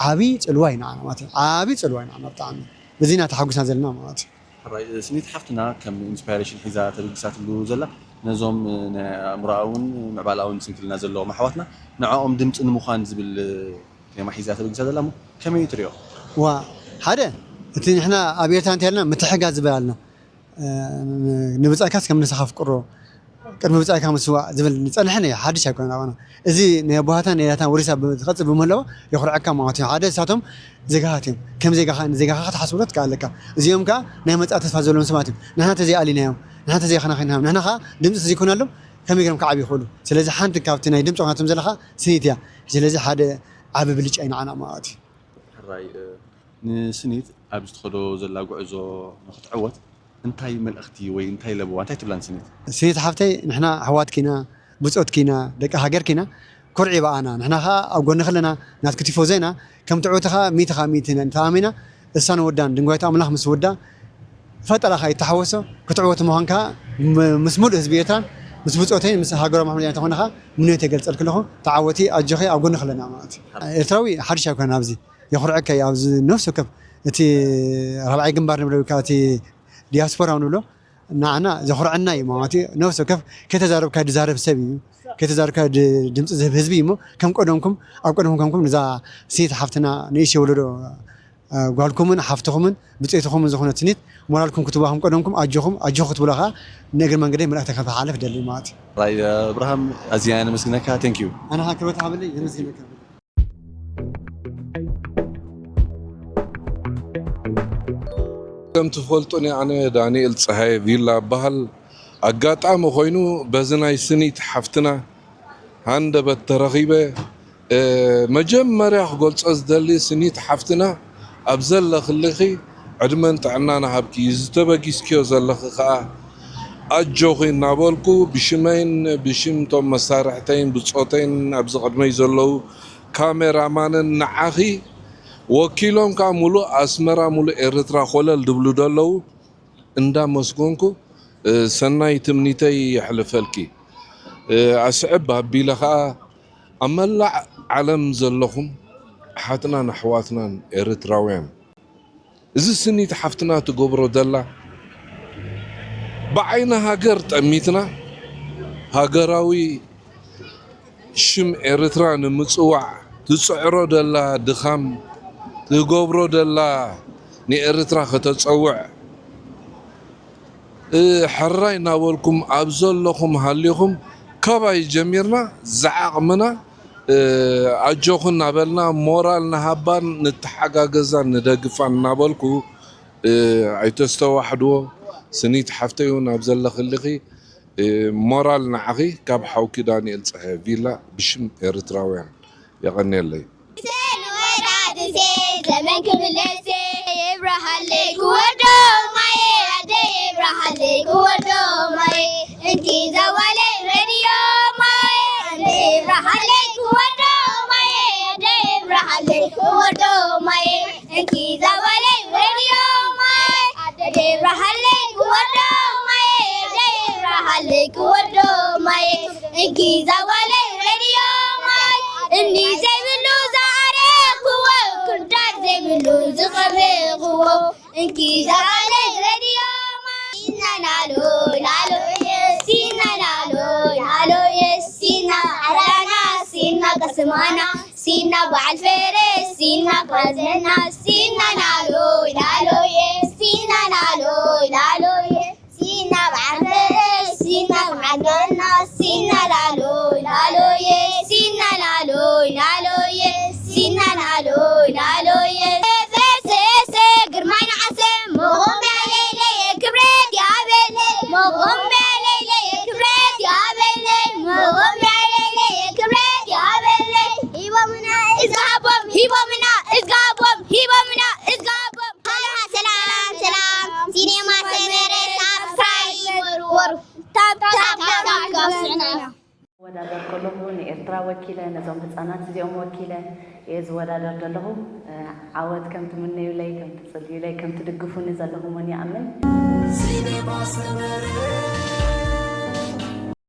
ዓብዪ ፅልዋ እዩ ንዓና ማለት እዩ። ዓብዪ ፅልዋ እዩ ንዓና ብጣዕሚ በዚ ኢና ተሓጉስና ዘለና ማለት እዩ። ሕራይ ስኒት ሓፍትና ከም ኢንስፓይሬሽን ሒዛ ተበጊሳትሉ ዘላ ነዞም ናይ ኣእምሮኣውን ምዕባላውን ስንክልና ዘለዎም ኣሕዋትና ንዕኦም ድምፂ ንምዃን ዝብል ቴማ ሒዛ ተበጊሳ ዘላ እሞ ከመይ ትሪኦ? ዋ ሓደ እቲ ንሕና ኣብ ኤርትራ እንተልና ምትሕጋዝ ዝበላልና ንብጻይካስ ከም ንስኻ ፍቅሮ ቅድሚ ብጻይካ ምስዋእ ዝብል ዝጸንሐ ናይ ሓድሽ ኣይኮነን ኣባና። እዚ ናይ ኣቦሃታን ናይ ኣያታን ወሪሳ ዝቐጽል ብምህላው የኹርዐካ ማለት እዩ። ሓደ እሳቶም ዜጋታት እዮም። ከም ዜጋኻ ንዜጋኻ ክትሓስብሎ ትከኣለካ። እዚኦም ከኣ ናይ መጻኢ ተስፋ ዘለዎም ሰባት እዮም። ንሕና ተዘይኣሊናዮም፣ ንሕና ተዘይኸናኺናዮም፣ ንሕና ከኣ ድምጺ ተዘይኮናሎም ከመይ ገይሮም ክዓብዩ ይኽእሉ? ስለዚ ሓንቲ ካብቲ ናይ ድምጺ ኮናቶም ዘለኻ ስኒት እያ። ስለዚ ሓደ ዓቢ ብልጫ እዩ ንዓና ማለት እዩ። ሕራይ ንስኒት ኣብ ዝትኸዶ ዘላ ጉዕዞ ንክትዕወት እንታይ መልእኽቲ ወይ እንታይ ለበዋ እንታይ ትብላ ንስኒት? ስኒት ሓፍተይ ንሕና ኣሕዋትኪ ኢና፣ ብጾትኪ ኢና፣ ደቂ ሃገርኪ ኢና፣ ኮርዒ ብኣና። ንሕና ኸኣ ኣብ ጎንኺ ኣለና፣ ናትኪ ቲፎዞ ኢና። ከም ትዕወቲ ኸኣ ሚእቲ ካብ ሚእቲ ኢና ተኣሚና። እሳን ወዳን ድንጓይታ ኣምላኽ ምስ ወዳ ፈጠራ ኸኣ ይተሓወሶ ክትዕወት ምዃንካ ምስ ሙሉእ ህዝቢ ኤርትራን ምስ ብጾተይን ምስ ሃገራዊ ማሕበረሰብ ተኾይንኻ ምንዮት የገልጸልኪ ኣለኹ። ተዓወቲ ኣጆኺ ኣብ ጎንኺ ኣለና ማለት እዩ። ኤርትራዊ ሓድሽ ኣይኮነን ኣብዚ የኹርዐካ እዩ። ኣብዚ ነፍሲ ወከፍ እቲ ራብዓይ ግንባር ንብሎ ወይ ከዓ እቲ ዲያስፖራ ንብሎ ንዓና ዘኹርዐና እዩ ማለት እዩ። ነፍሲ ወከፍ ከይተዛረብካ ዝዛረብ ሰብ እዩ። ከይተዛረብካ ድ- ድምፂ ዝህብ ህዝቢ እዩ እሞ ከም ቀደምኩም ኣብ ቀደምኩም ከምኩም ነዛ ስኒት ሓፍትና ንእሽተይ ወለዶ ጓልኩምን ሓፍትኹምን ብፀይትኹምን ዝኾነት ስኒት ሞራልኩም ክትብዋ ከም ቀደምኩም ኣጆኹም ኣጆኹ ክትብሎ ከዓ ንእግሪ መንገደይ መልእክቲ ከተሓላልፍ ደሊ ማለት እዩ። ራይ ኣብርሃም ኣዝያ ነመስግነካ። Thank you። ኣነ ከዓ ክብረት ሃበለይ የመስግነካ። ከም ትፈልጡኒ ኣነ ዳንኤል ፀሃየ ቪላ እበሃል። ኣጋጣሚ ኮይኑ በዚ ናይ ስኒት ሓፍትና ሃንደበት ተረኺበ። መጀመርያ ክገልፆ ዝደሊ ስኒት ሓፍትና ኣብ ዘለኽልኺ ዕድመን ጥዕናን ሃብኪ፣ ዝተበጊስክዮ ዘለኺ ከዓ ኣጆኺ እናበልኩ ብሽመይን ብሽም እቶም መሳርሕተይን ብፆተይን ኣብዚ ቅድመይ ዘለዉ ካሜራማንን ንዓኺ ወኪሎም ከዓ ሙሉእ ኣስመራ ሙሉእ ኤርትራ ኮለል ድብሉ ደለዉ እንዳመስጎንኩ ሰናይ ትምኒተይ የሕልፈልኪ። ኣስዕብ ኣቢለ ከዓ ኣብ መላእ ዓለም ዘለኹም ኣሓትናን ኣሕዋትናን ኤርትራውያን እዚ ስኒት ሓፍትና ትገብሮ ዘላ ብዓይኒ ሃገር ጠሚትና ሃገራዊ ሽም ኤርትራ ንምጽዋዕ ትጽዕሮ ደላ ድኻም ትገብሮ ደላ ንኤርትራ ከተጸውዕ ሕራይ እናበልኩም ኣብ ዘለኹም ሃሊኹም ካባይ ጀሚርና ዝዓቕምና ኣጆኹ እናበልና ሞራል ንሃባን ንተሓጋገዛን ንደግፋን እናበልኩ ኣይተስተዋሕድዎ። ስኒት ሓፍተይ እውን ኣብ ዘለኽልኺ ሞራል ንዓኺ ካብ ሓውኪ ዳንኤል ፀሐ ቪላ ብሽም ኤርትራውያን የቐንየለይ። ንወዳድሴ ዘመን ክምለሴ የብረሃለይ ክወዶ ማየ ኣደ የብረሃለይ ክወዶ ማየ እንኪ ዘዋለይ ረድዮ ማየ ኣደ የብረሃለይ ክወዶ ማየ ኣደ የብረሃለይ ክወዶ ማየ እንኪ ዘዋለይ ረድዮ ማየ ኣደ የብረሃለይ ክወዶ ማየ ኣደ የብረሃለይ ክወዶ ማየ እንኪ ዘዋለይ ረድዮ ማየ እምኒ ዘይብሉ ዝኣረግክዎ ክርዳድ ዘይ ምሉ ዝቐረብዎ እንኪ ዛባለይ ረድዮ ማይ። ሲና ላሎ ላሎ የስ፣ ሲና ላሎ ላሎ የስ፣ ሲና ዓዳና፣ ሲና ቀስማና፣ ሲና በዓል ፈረስ፣ ሲና ጓዘና፣ ሲና ላሎ ላሎ የስ፣ ሲና ላሎ ላሎ የስ፣ ሲና በዓል ፈረስ፣ ሲና በዓል ገና፣ ሲና ላሎ ላሎ የስ፣ ሲና ላሎ ላሎ የስ፣ ሲና ላሎ ላሎ የስ። ፈሰሰ ግርማይ ነዓሰ፣ መቖሚያ ለይለየ ክብረት ያበለይ፣ መቖሚያ ለይለየ ክብረት ያበለይ፣ መቖሚያ ለይለየ ክብረት ያበለይ። ሂቦምና እዝጋቦም፣ ሂቦምና እዝጋቦም፣ ሂቦምና እዝጋቦም። ሃሎ፣ ሰላም፣ ሰላም። ሲኔማ ሰመረ ሳብስክራይብ ወሩ፣ ወሩ። ታብ፣ ታብ፣ ታብ፣ ታብ፣ ታብ፣ ስዕና። ክወዳደር ከለኹ ንኤርትራ ወኪለ፣ ነዞም ህጻናት እዚኦም ወኪለ እየ ዝወዳደር ዘለኹ። እ፣ ዓወት ከም ትምነዩለይ፣ ከም ትጽልዩለይ፣ ከም ትድግፉኒ ዘለኹም እውን ይኣምን። ሲኔማ ሰመረ